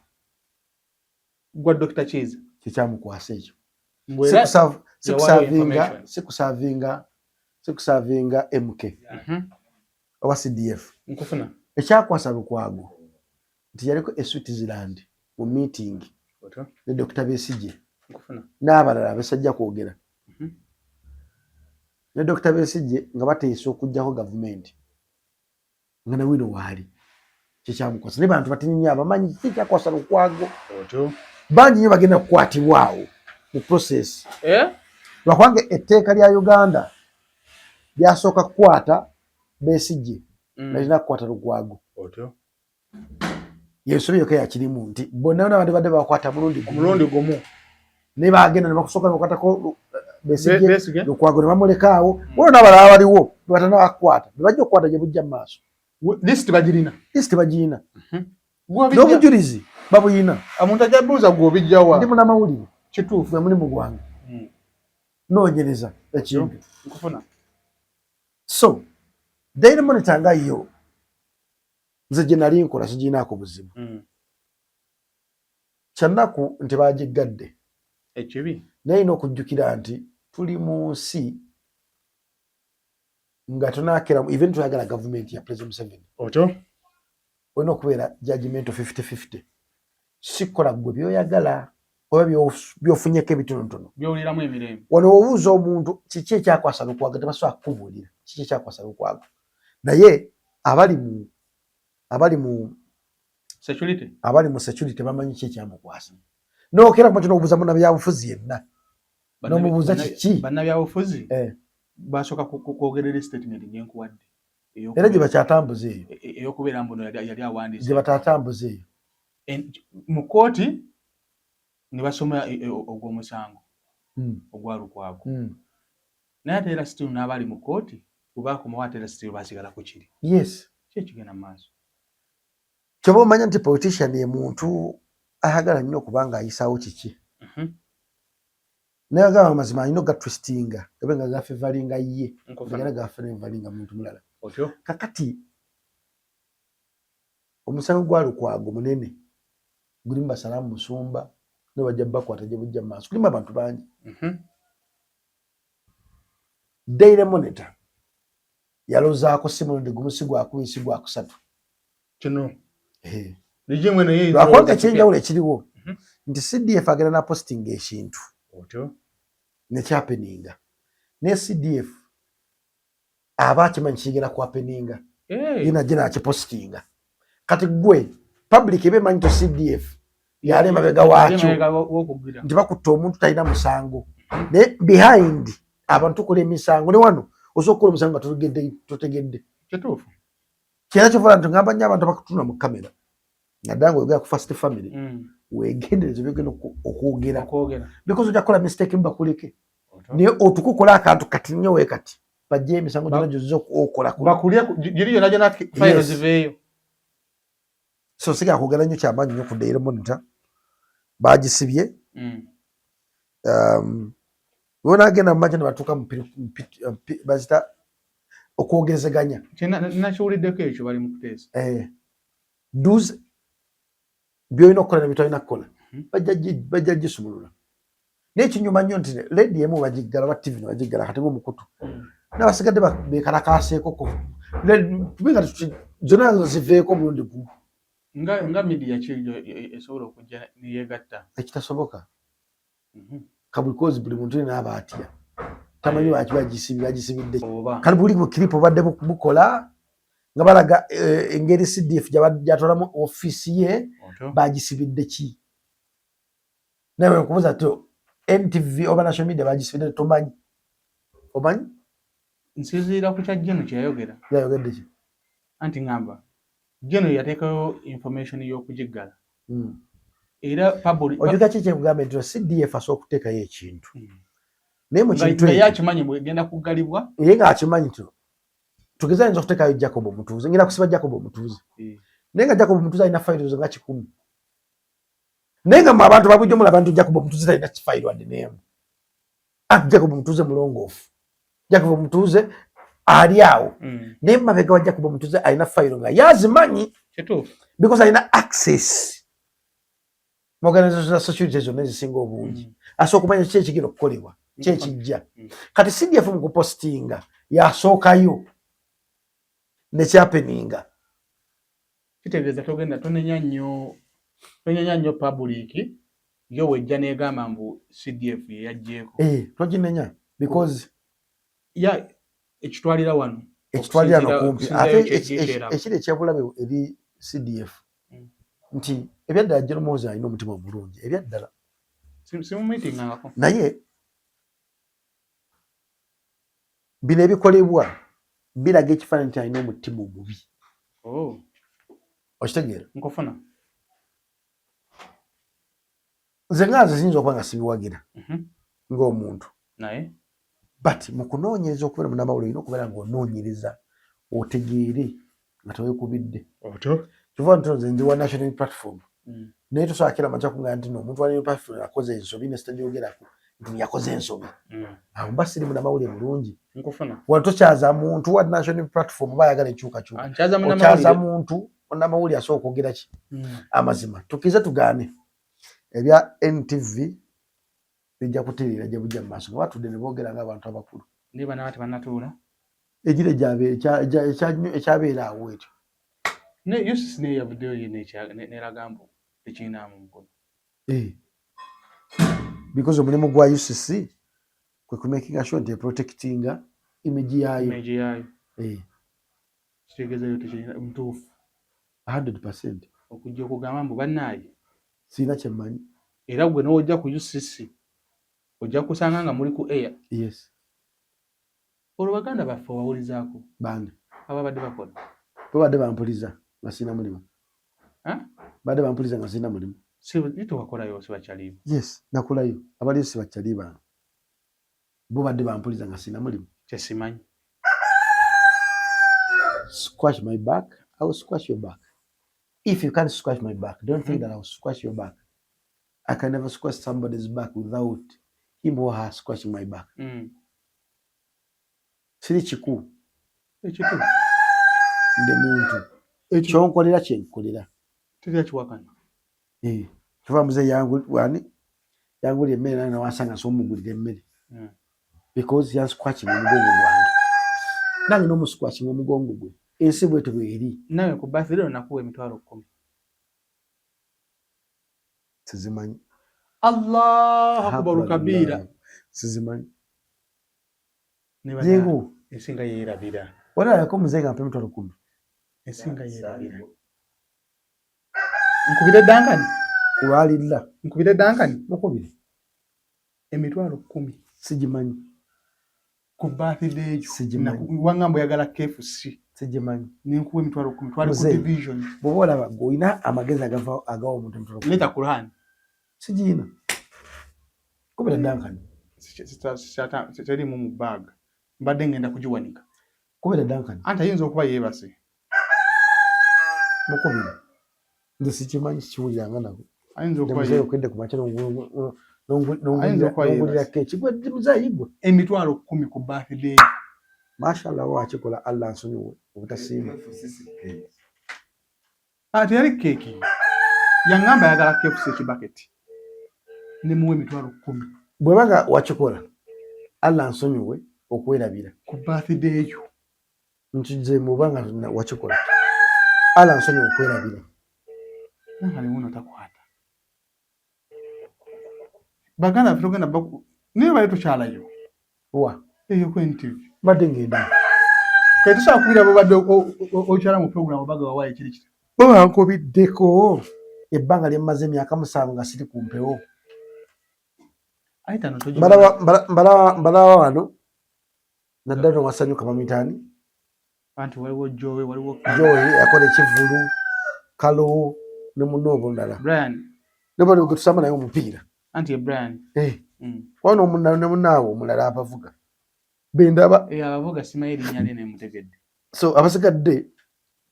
Gwa Dr. Kiiza. Kye kyamukwasa ekyo. Mbu era yawayo information. Sikusavinga MK. Oba CDF. Nkufuna. Ekyakwasa Lukwago nti yaliko e Switzerland mu meeting ne Dr. Besigye. Nkufuna. N'abalala abasajja kwogera. Ne Dr. Besigye nga bateesa okuggyako gavumenti. Nga na wino waali. Kye kyamukwasa. Naye bantu batini nnyo abamanyi kiki ekyakwasa Lukwago. Bangi nnyo bagenda kukwatibwa awo mu process. Lwakubanga etteeka lya Uganda lyasooka kukwata Besigye, nalina kukwata Lukwago. Y'ensobi yokka yakirimu nti bonna bonna badde bakwata mulundi gumu. Omulundi gumu. Naye bagenda ne bakusooka ne bakwatako Besigye, Besigye. Lukwago ne bamuleka awo. Waliwo n'abalala baliwo be batanabakwata, be bajja okukwata gye bujja mu maaso. List bagirina. List bagirina. N'obujulizi babuyina. Omuntu ajja buuza gwe obijja wa? Ndi munnamawulire. Kituufu. Gwe mulimu gwange. Noonyereza ekintu. Nkufuna. So, Daily Monitor nga yo nze gye nali nkola sigirinaako buzibu. Kyannaku nti baagiggadde. Ekibi. Naye olina okujjukira nti tuli mu nsi nga tonaakera, even toyagala gavumenti ya President Museveni. Otyo. Olina okubeera judgmental 50-50. Si kukola ggwe by'oyagala oba by'ofunyeko ebitonotono. By'owuliramu emirembe. Wano obuuza omuntu kiki ekyakwasa Lukwago, tebasobola kukubuulira kiki ekyakwasa Lukwago. Naye abali mu security, abali mu security bamanyi ki ekyamukwasa. N'okera ku makya n'obuuza munnabyabufuzi yenna. N'omubuuza kiki? Bannabyabufuzi? Basooka kwogerera statement gyenkuwadde. Era gye bakyatambuza eyo. Eyokubeera mbuno yali awandiise. Gye batatambuza eyo. Mu kkooti ne basoma ogw'omusango ogwa Lukwago. Naye ate era still n'abali mu kkooti bwe bakomawo ate era still basigala ku kiri. Yes. Ki ekigenda mu maaso? Kyoba omanya nti politician ye muntu ayagala nnyo okuba nga ayisaawo kiki. Naye agamba amazima alina ogatwistinga gabe nga gafevalinga ye gagenda gafevalinga muntu mulala. Kakati omusango gwa Lukwago munene gulimu Basalamu Musumba ne bajja bakwata gye bujja mu maaso, gulimu abantu bangi. Daily Monitor yalozaako si mulundi gumu, si gwakubiri, si gwakusatu. Kino lwakuba ekyenjawulo ekiriwo nti CDF agenda na posting ekintu nekyapeninga, naye CDF aba akimanyi kigenda kuhapeninga ye najja nakipostinga. Kati gwe public eba emanyi to CDF yali emabega waakyo nti bakutta omuntu talina musango, naye behind abantu tukola emisango ne wano osobola okukola omusango nga totegedde. Kituufu. Kyera kyovola nti ngamba nnyo abantu abakutunula mu kamera naddala ng'oyogera ku first family, weegendereze byogenda okwogera because ojja kukola mistake bakuleke, naye otukukola akantu kati nnyo we kati bajje emisango gyonna gyozza okola bakulye giri yonna gyonna fayiro ziveeyo. So sigala kwogera nnyo kyamaanyi nnyo ku Daily Monitor bagisibye. Wonagenda mu makya ne batuuka mu bazita okwogerezeganya. Nakiwuliddeko ekyo bali mu kuteesa. Dos byolina okukola ne byotolina kukola bajja gisumulula. Naye kinyuma nnyo nti ledi emu bagiggala ba TV ne bagiggala kati ng'omukutu n'abasigadde beekalakaaseeko kubanga zonna ziveeko omulundi gumu. Nga media ki esobola okujja neyegatta? Ekitasoboka because buli muntu yenna aba atya tamanyi lwaki bagisibidde. Kale buli bukiripu obadde bukola nga balaga engeri CDF gyatwalamu ofiisi ye bagisibidde ki, naye nkubuuza ti NTV oba national media bagisibidde tomanyi omanyi? Nsinziira ku kya Geno kyeyayogera. Yayogedde ki? Anti ngamba Geno yateekayo information y'okugiggala era public Ojuka ki kyekugamba nti CDF asobola okuteekayo ekintu naye mu kintu ekyo akimanyi bwegenda kuggalibwa. Ye ng'akimanyi nti tugeza ayinza okuteekayo Jacob Omutuuze, ngenda kusiba Jacob Omutuuze, naye nga Jacob Omutuuze alina fayiro nga 100, naye nga mwe abantu babulijjo mulaba nti Jacob Omutuuze talina kifayiro wadde n'emu. Anti Jacob Omutuuze mulongoofu, Jacob Omutuuze ali awo, naye mabega wa Jacob Omutuuze alina fayiro nga yazimanyi because alina access mu organization za security zonna ezisinga obungi, asobola okumanya ki ekigenda okukolebwa, ki ekijja. Kati CDF mu kupostinga yasookayo nekyapeninga. Kitegeeza togenda tonenya nnyo, tonenya nnyo public yo wejja negamba mbu CDF yeyajjeeko. Toginenya because ya ekitwalira wano. Ekitwalira no kumpi ate ekiri ekyobulabe eri CDF nti ebyaddala General Muhoozi alina omutima omulungi ebyaddala. Simumitingangako. Naye bino ebikolebwa biraga ekifaananyi nti alina omutima omubi. Okitegeera? Nkufuna. Nze nga nze siyinza okuba nga sibiwagira ng'omuntu, naye but mu kunoonyereza okubeera munnamawulire olina okubeera ng'onoonyereza otegeere nga tewekubidde. Kiva nti nze ndi wa national platform, naye tosobola kera makya kugamba nti no omuntu wa platform akoze ensobi ne sitajoogerako nti yakoze ensobi. Awo mba siri munnamawulire mulungi. Nkufuna. Wano tokyaza muntu wa national platform oba ayagala enkyukakyuka, okyaza muntu munnamawulire asobola okwogera ki amazima. Tukkirize tugaane, ebya NTV bijja kutereera gye bujja mu maaso nga batudde ne boogera ng'abantu abakulu. Naye bana tebanatuula. Egira ekyabeera awo ekyo. Ne UCC naye yavuddeyo ye neraga mbu tekirinaamu mukono. Because omulimu gwa UCC kwe kumakinga sure nti eprotectinga image yaayo. Image yaayo. Kitegeeza yo tekirina mutuufu. 100%. Okujja okugamba mbu bannaaye sirina kyemmanyi. Era gwe n'ojja ku UCC ojja kusanga nga muli ku air. Yes. Olwo baganda baffe obawulizaako? Bande ababadde bakola babadde bampuliza nga sirina mulimu, badde bampuliza nga sirina mulimu. Tewakolayo sibakyaliibo? Yes, nakolayo, abaliyo sibakyali bange, bo badde bampuliza nga sirina mulimu. Kyesimanyi. Squash my back, I will squash your back. If you can't squash my back, don't think that I will squash your back. I can never squash somebody's back without him or her squashing my back. Siri kiku. Ekitu. Ndi muntu. Kyonkolera kyenkolera. Teri kiwakana. Eh. Tuva muze yangu wani yangulira emmere nange nawasanga nsoomugulira emmere. Because yansquashing omugongo gwange. Nange n'omusquashing omugongo gwe. Ensi bwetyo bweri. Nawe ku birthday nakuwa 100,000. Sizimanyi. Allahu akbar kabira. Sizimanyi. Jengo. Ensinga yeerabira. Walabako muzeeyi nga mpa 100,000. Ensinga yeerabira. Nkubire Duncan. Kulwalirira. Nkubire Duncan. Mukubire. 100,000. Sigimanyi. Ku birthday eyo. Sigimanyi. Wangamba oyagala KFC. Sigimanyi. Nenkuwa 100,000. Twali ku division. Bw'oba olaba gwe olina amagezi agava agawa omuntu 100,000. Leeta Quran. Sigiina. Kubira Duncan. Teriimu mu bag. Mbadde ngenda kugiwanika. Kubira Duncan. Anti ayinza okuba yeebase. Mukubire. Nze sikimanyi, sikiwuliranga nako. Ayinza okuba Muzeeyi okedde ku makya n'ongulira keeki. Gwe muzeeyi gwe. 100,000 ku birthday. Mashallah, wakikola, Allah nsonyiwe obutasiima. Ah, teyali keeki. Yaŋŋamba ayagala KFC ekibaketi. Ne muwa 100,000. Bw'oba nga wakikola, Allah nsonyiwe okwerabira. Ku birthday yo. Nti nze bw'oba nga wakikola, Allah nsonyiwe okwerabira. Nange wuuno takwata. Baganda baffe togenda naye bali tukyalayo. Wa? Eyo ku NTV. Mbadde ngenda. Kati tusobola kubira bobadde okyala mu program obaga wawaye kiri kiti. Bo bankubiddeko ebbanga lye mmaze emyaka 7 nga siri ku mpewo. Mbalaba wano naddala nowasanyuka bamuyita ani? Anti waliwo Jowe, waliwo Jowe yakola ekivvulu, Kalo ne munne obulala. Brian. Ne bali gwe tusamba naye omupiira. Anti ye Brian. Eh. Wano ne munnaawe omulala abavuga. Bendaba. Eh, abavuga simanyi erinnya lye ne mutegedde. So abasigadde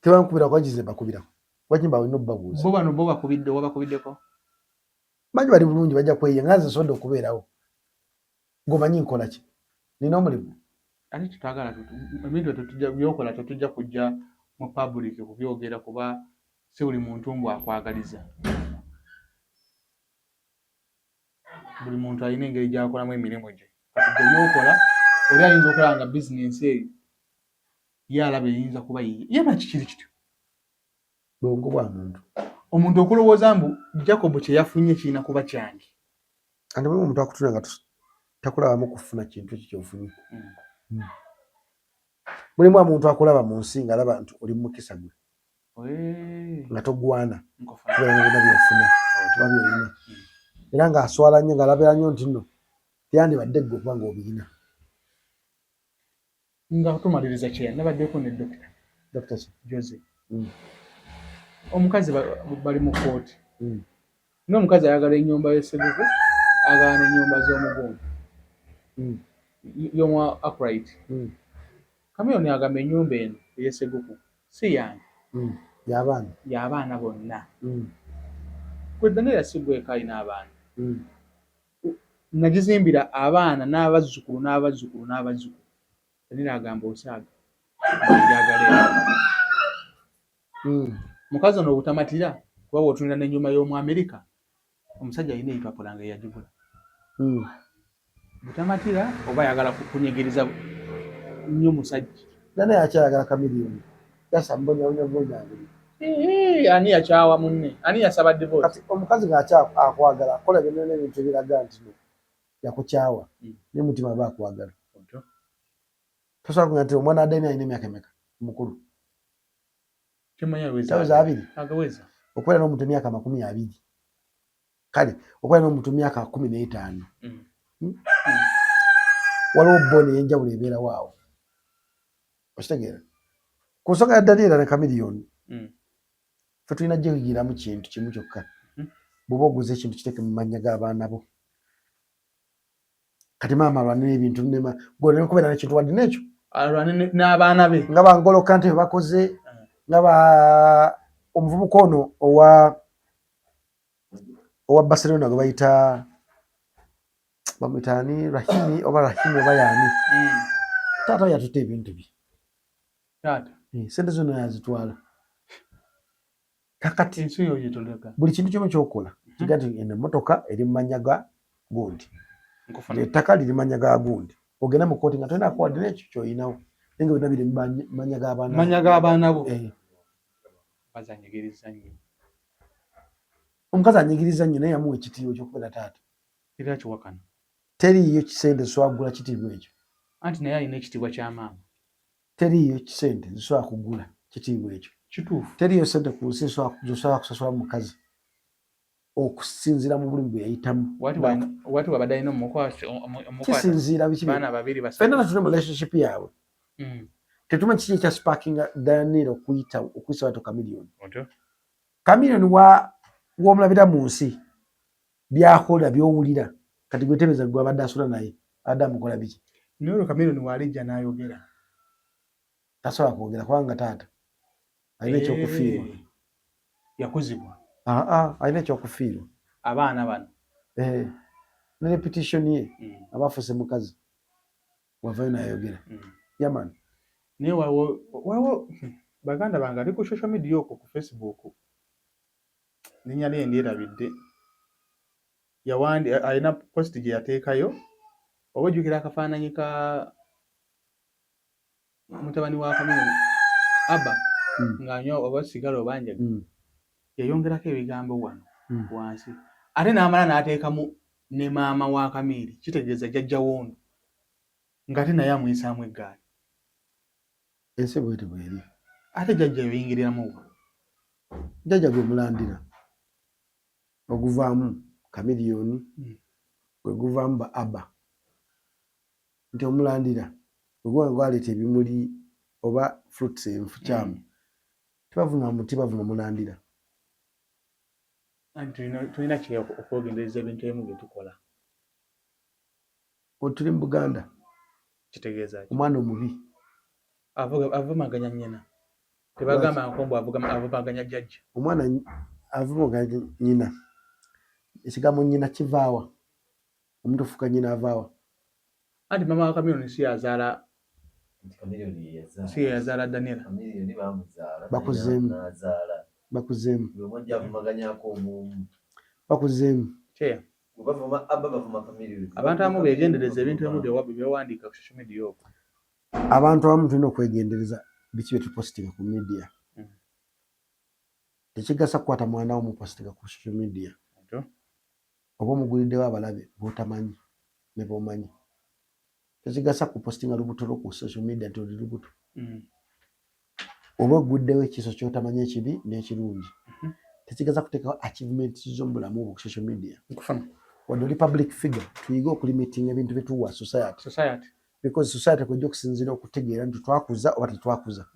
tebankubira kwa njize bakubirako. Lwaki mba olina obbabuuza? Bo bano bo bakubidde oba bakubiddeko? Manyi bali bulungi bajja kweyiya nga nze nsobodde okubeerawo. Ng'omanyi nkola ki? Nina omulimu. Ate tetwagala ebintu tetujja byokola, tetujja kujja mu public kubyogera kuba si buli muntu mbu akwagaliza. Buli muntu alina engeri gy'akolamu emirimu gye. Kati gwe byokola oli ayinza okulaba nga bizinensi eyo ye alaba eyinza kuba yiye. Ye lwaki kiri kityo? Bwongo bwa muntu. Omuntu okulowooza mbu Jacob kye yafunye kirina kuba kyange. Ate bwe omuntu akutuna nga takulabamu kufuna kintu ekyo ky'ofunye. Mulimu omuntu akulaba mu nsi ng'alaba nti oli mukisa gwe. Nga togwana kubeera na byonna by'ofuna oba by'olina. Era ng'aswala nnyo ng'alabira nnyo nti nno teyandibadde ggwe okuba ng'obirina. Nga tumaliriza kyeya nabaddeko ne Dokita. Dokita ki? Jose. Omukazi bali mu kkooti. N'omukazi ayagala ennyumba y'esseguku, ayagala n'ennyumba z'omugundi. Y'omwa upright. Chameleone agamba ennyumba eno ey'esseguku si yange. Y'abaana. Y'abaana bonna. Gwe Daniel si gweka alina abaana. Nagizimbira abaana n'abazzukulu n'abazzukulu n'abazzukulu. Daniel agamba osaaga. Njagala eno. Mukazi ono obutamatira kuba bw'otunula n'ennyumba y'omu Amerika omusajja alina ebipapula nga yagigula. Butamatira oba ayagala kunyigiriza nnyo musajja. Nani akyayagala Chameleone? Yasa mbonyabonya bonyabuli. Ani yakyawa munne? Ani yasaba divorce? Kati omukazi ng'akya akwagala akola byonna n'ebintu ebiraga nti no yakukyawa naye mutima aba akwagala. Tosobola kugamba nti omwana wa Daniel alina emyaka emeka mukulu? Taweza 20. Agaweza. Okubeera n'omuntu emyaka 20. Kale okubeera n'omuntu emyaka 15. Waliwo bond ey'enjawulo ebeerawo awo. Okitegeera? Ku nsonga ya Daniela ne Chameleone, ffe tulina gyeyigiramu kintu kimu kyokka. Bw'oba oguze ekintu, kiteeke mu mannya g'abaana bo. Kati maama alwane n'ebintu nema gwe kubeera n'ekintu wadde n'ekyo. Alwane n'abaana be. Nga ba N'Golo Kante bwe bakoze, nga ba omuvubuka ono owa Barcelona gwe bayita, bamuyita ani, Rahimi oba Rahimi oba yaani. Taata we yatutte ebintu bye. Taata. Eh, sente zonna yazitwala. Kakati ensi eyo gyetoleka. Buli kintu kimu kyokola kiga nti eno emmotoka eri mu mannya ga gundi, Nkufuna. Ettaka liri mannya ga gundi. Ogenda mu kooti nga tolina akuwadde n'ekyo kyoyinawo, naye nga byonna biri mu mannya g'abaana bo. Manya g'abaana bo. Eh. Bazanyigiriza nnyo. Omukazi anyigiriza nnyo, naye yamuwa ekitiibwa ekyokubeera taata. Era kiwakana. Teriiyo kisente zisobola kugula kitiibwa ekyo. Anti naye alina ekitiibwa kya maama. Teriiyo kisente zisobola kugula kitiibwa ekyo. Kituufu. Teriiyo sente ku nsi zosobola kusasula mukazi okusinziira mu bulumi bwe yayitamu. Wati wabadde alina omukwasi. Kisinziira biki? Baana babiri, basatu. Fenna tuli mu relationship yaabwe. Tetumanyi kiki ekya sparkinga Daniel okuyita okuyisa bato Chameleone. Otyo. Chameleone wa womulabira mu nsi, byakola byowulira, kati gwetebeza gwe abadde asula naye abadde amukola biki? Naye olwo Chameleone walijja n'ayogera. Tasobola kwogera kubanga taata alina ekyokufiirwa. Eh, yakuzibwa. Aa, alina ekyokufiirwa. Abaana bano. Eh, ne reputation ye. Aba afuuse mukazi wavayo nayogera. Yaman. Naye wawo baganda bange ali ku social media okwo ku Facebook, linnya lye ndyerabidde, yawandi alina post gye yateekayo, oba ojjukira akafaananyi ka mutabani wa Chameleone Abba ng'anywa oba sigala oba njaga. Yayongerako ebigambo wano wansi, ate n'amala n'ateekamu ne maama wa Kamiiri, kitegeeza jjajja woono, ng'ate naye amuyisaamu eggaali. Ensi bweti bweri. Ate jjajja yoyingiriramu wa? Jjajja gwe mulandira oguvaamu Chameleone, gwe guvaamu ba Abba, nti omulandira bwe guba nga gwaleeta ebimuli oba fruits enfukyamu, tebavuma muti, bavuma mulandira. Anti tulina ki okwegendereza ebintu ebimu bye tukola. Tuli mu Buganda. Kitegeeza ki? Omwana omubi avumaganya nnyina, tebagamba nkombo avumaganya jjajja. Omwana avumaganya nnyina, ekigambo nnyina kivaawa? Omuntu ofuuka nnyina avaawa? Anti mama wa Chameleone si yazaala. Nti Chameleone ye yazaala. Si ye yazaala Daniela. Chameleone bamuzaala. Bakuzeemu. N'azaala. Bakuzeemu. Buli omu ajja avumaganyako omu. Bakuzeemu. Kyeya. Bwe bavuma Abba, bavuma Chameleone. Abantu abamu beegendereza ebintu ebimu byewandiika ku social media okwo. Abantu abamu tulina okwegendereza biki bye tupositinga ku media. Tekigasa kukwata mwana wo mupositinga ku social media. Otyo. Oba omuguliddewo abalabe b'otamanyi ne b'omanyi. Tekigasa kupositinga lubuto lwo ku social media nti oli lubuto. Oba oguddewo ekiso ky'otamanyi ekibi n'ekirungi. Tekigasa kuteekawo achievements zo mu bulamu bwo ku social media. Nkufuna. Wadde oli public figure, tuyige okulimitinga ebintu bye tuwa society. Society. Because society kwejja okusinziira okutegeera nti twakuza oba tetwakuza.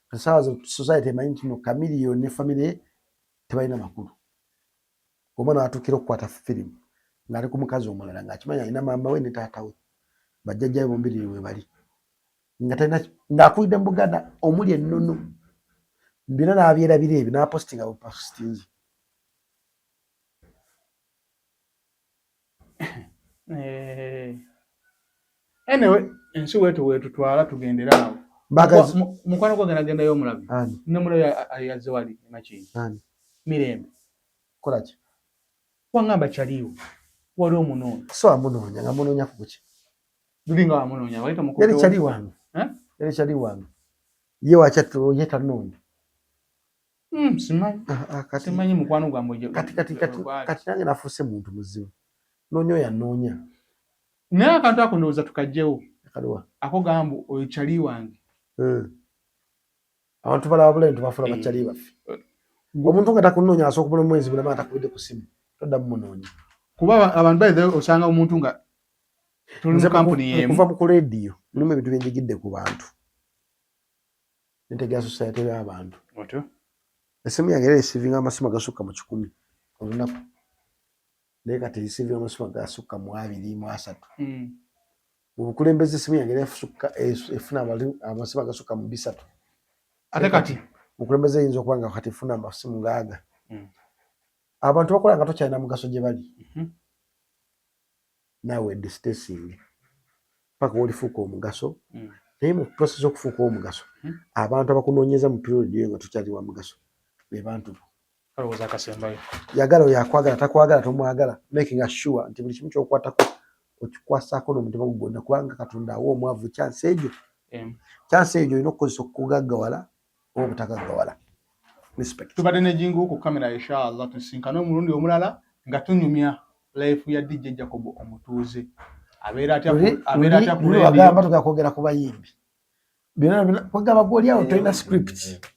Kati saawa zo society emanyi nti no Chameleone ne family ye tebalina makulu. Omwana atuukira okukwata firimu ng'ali ku mukazi omulala ng'akimanyi alina maama we ne taata we, bajjajja be bombiriri we bali, nga talina, ng'akulidde mu Buganda omuli ennono, byonna n'abyerabira ebyo n'apositinga bupositinzi. Eh, anyway, ensi wetu wetutwala, tugendere awo. Mbagazi. Mukwano gwange nagendayo omulabi. Ani? Nemulabi yazze wali Makindye. Ani? Mirembe. Kola ki? Wangamba kyaliwo wali omunoonya. So amunoonya nga munoonya ku ki? Luli nga wamunoonya wali tomukutte. Yali kyali wange. Eh? Yali kyali wange. Ye wakyatu ye tanoonya. Simanyi. Ah, ah, kati Simanyi mukwano gwammwe kati kati kati gwali. Kati nange nafuuse muntu muzibu. Noonya oyo anoonya. Naye akantu ako ndowooza tukajjewo. Kaliwa? Ako gambu oyo kyali wange. Abantu balaba bulayi nti bafuula Eh. bakyali baffe. Omuntu nga takunoonya asobola okumala omwezi mulama atakubidde ku ssimu, toddamu munoonya. Kuba abantu by the way osanga omuntu nga tuli Nze mu kampuni y'emu. Kuva mu ku leediyo mulimu ebintu byenjigidde ku bantu. Netegera society y'abantu. Otyo. Esimu yange era ereceiving amasimu agasukka mu 100 olunaku, naye kati ereceiving amasimu agasukka mu 20 mu 30. Mu bukulembeze esimu yange era efuna amasimu agasukka mu 300. Ate kati? Bukulembeze eyinza okuba nga kati efuna amasimu ngaaga. Abantu bakola nga tokyalina mugaso gye bali. Naawe distancing paka wolifuuka omugaso. Naye mu process okufuuka omugaso, abantu abakunoonyeza mu period eyo nga tokyali wa mugaso be bantu bo. Kalowooza akasembayo. Yagala oyo akwagala, takwagala tomwagala, making sure nti buli kimu kyokwatako okikwasaako n'omutima gwo gwonna, kubanga Katonda awa omwavu chance egyo. Chance egyo olina okukozesa okugaggawala oba obutagaggawala. Respect. Tubadde ne Jingu ku kamera. Inshallah tusinkane omulundi omulala nga tunyumya life ya DJ Jacob omutuuze, abeera atya abeera atya ku Luli radio. Wagamba tugenda kwogera ku bayimbi, byonna byonna kwegamba gwoli awo tolina script.